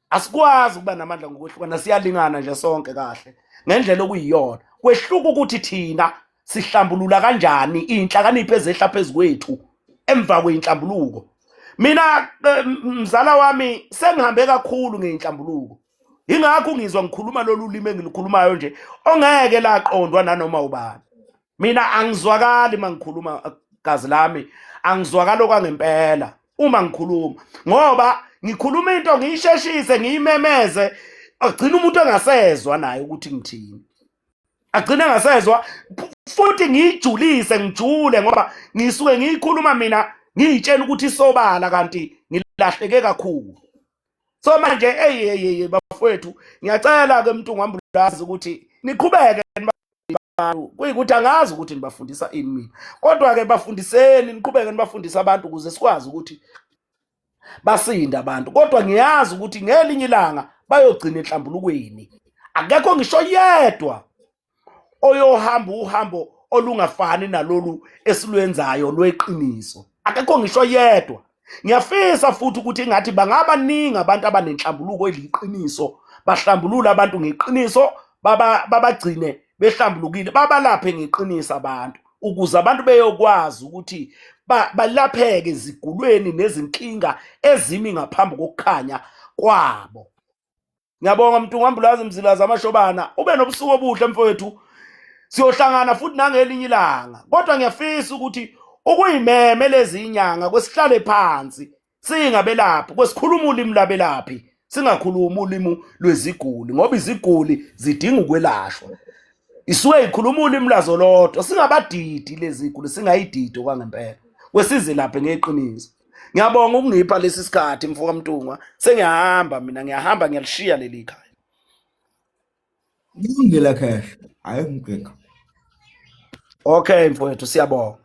asikwazi ukuba namandla ngokwehlukana, siyalingana nje sonke kahle ngendlela okuyiyona. Kwehluka ukuthi thina sihlambulula kanjani iy'nhlakanipho ezehla phezu kwethu emva kwey'nhlambuluko. Mina mzala wami, sengihambe kakhulu ngey'nhlambuluko, ingakho ngizwa ngikhuluma lolu limi engilukhulumayo nje, ongeke laqondwa nanoma ubani. Mina angizwakali uma ngikhuluma, gazi lami, angizwakali okwangempela uma ngikhuluma, ngoba ngikhuluma into ngiyisheshise, ngiyimemeze, agcina umuntu engasezwa naye ukuthi ngithini, agcine engasezwa. Futhi ngiyijulise, ngijule, ngoba ngisuke ngiyikhuluma mina ngiyitshela ukuthi isobala, kanti ngilahleke kakhulu. So manje, hey hey hey, bafowethu, ngiyacela ke, mntu ngambulazi, ukuthi niqhubeke. Kuyikuthi angazi ukuthi nibafundisa ini mina, kodwa ke bafundiseni, niqhubeke nibafundise abantu ukuze sikwazi ukuthi basinde abantu. Kodwa ngiyazi ukuthi ngelinye ilanga bayogcina enhlambulukweni. Akekho ngisho yedwa oyohamba uhambo olungafani nalolu esilwenzayo lweqiniso, akekho ngisho yedwa. Ngiyafisa futhi ukuthi ingathi bangabaningi abantu abanenhlambuluko eliyiqiniso, bahlambulula abantu ngeqiniso, babagcine behlambulukile, babalaphe ngeqiniso abantu, ukuze abantu beyokwazi ukuthi balapheke ezigulweni nezinkinga ezimi ngaphambi kokukhanya kwabo. Ngiyabonga, Mntu Ngambulazi, Mzilazi amashobana, ube nobusuku obuhle, mfowethu. Siyohlangana futhi nangelinye ilanga, kodwa ngiyafisa ukuthi ukuyimeme lezi inyanga, kwesihlale phansi singabelaphi, kwesikhuluma ulimi labelaphi, singakhulumi ulimi lweziguli, ngoba iziguli zidinga ukwelashwa, isuke ikhuluma ulimi lazo lodwa. Singabadidi lezi guli, singayididi okwangempela, kwesizelaphe ngeqiniso. Ngiyabonga ukungipha lesi sikhathi, mfoka Mntungwa. Sengiyahamba mina, ngiyahamba, ngiyalishiya leli khaya. Kulungile, Khehla, hayi, ngibheka. Okay, mfowethu, siyabonga.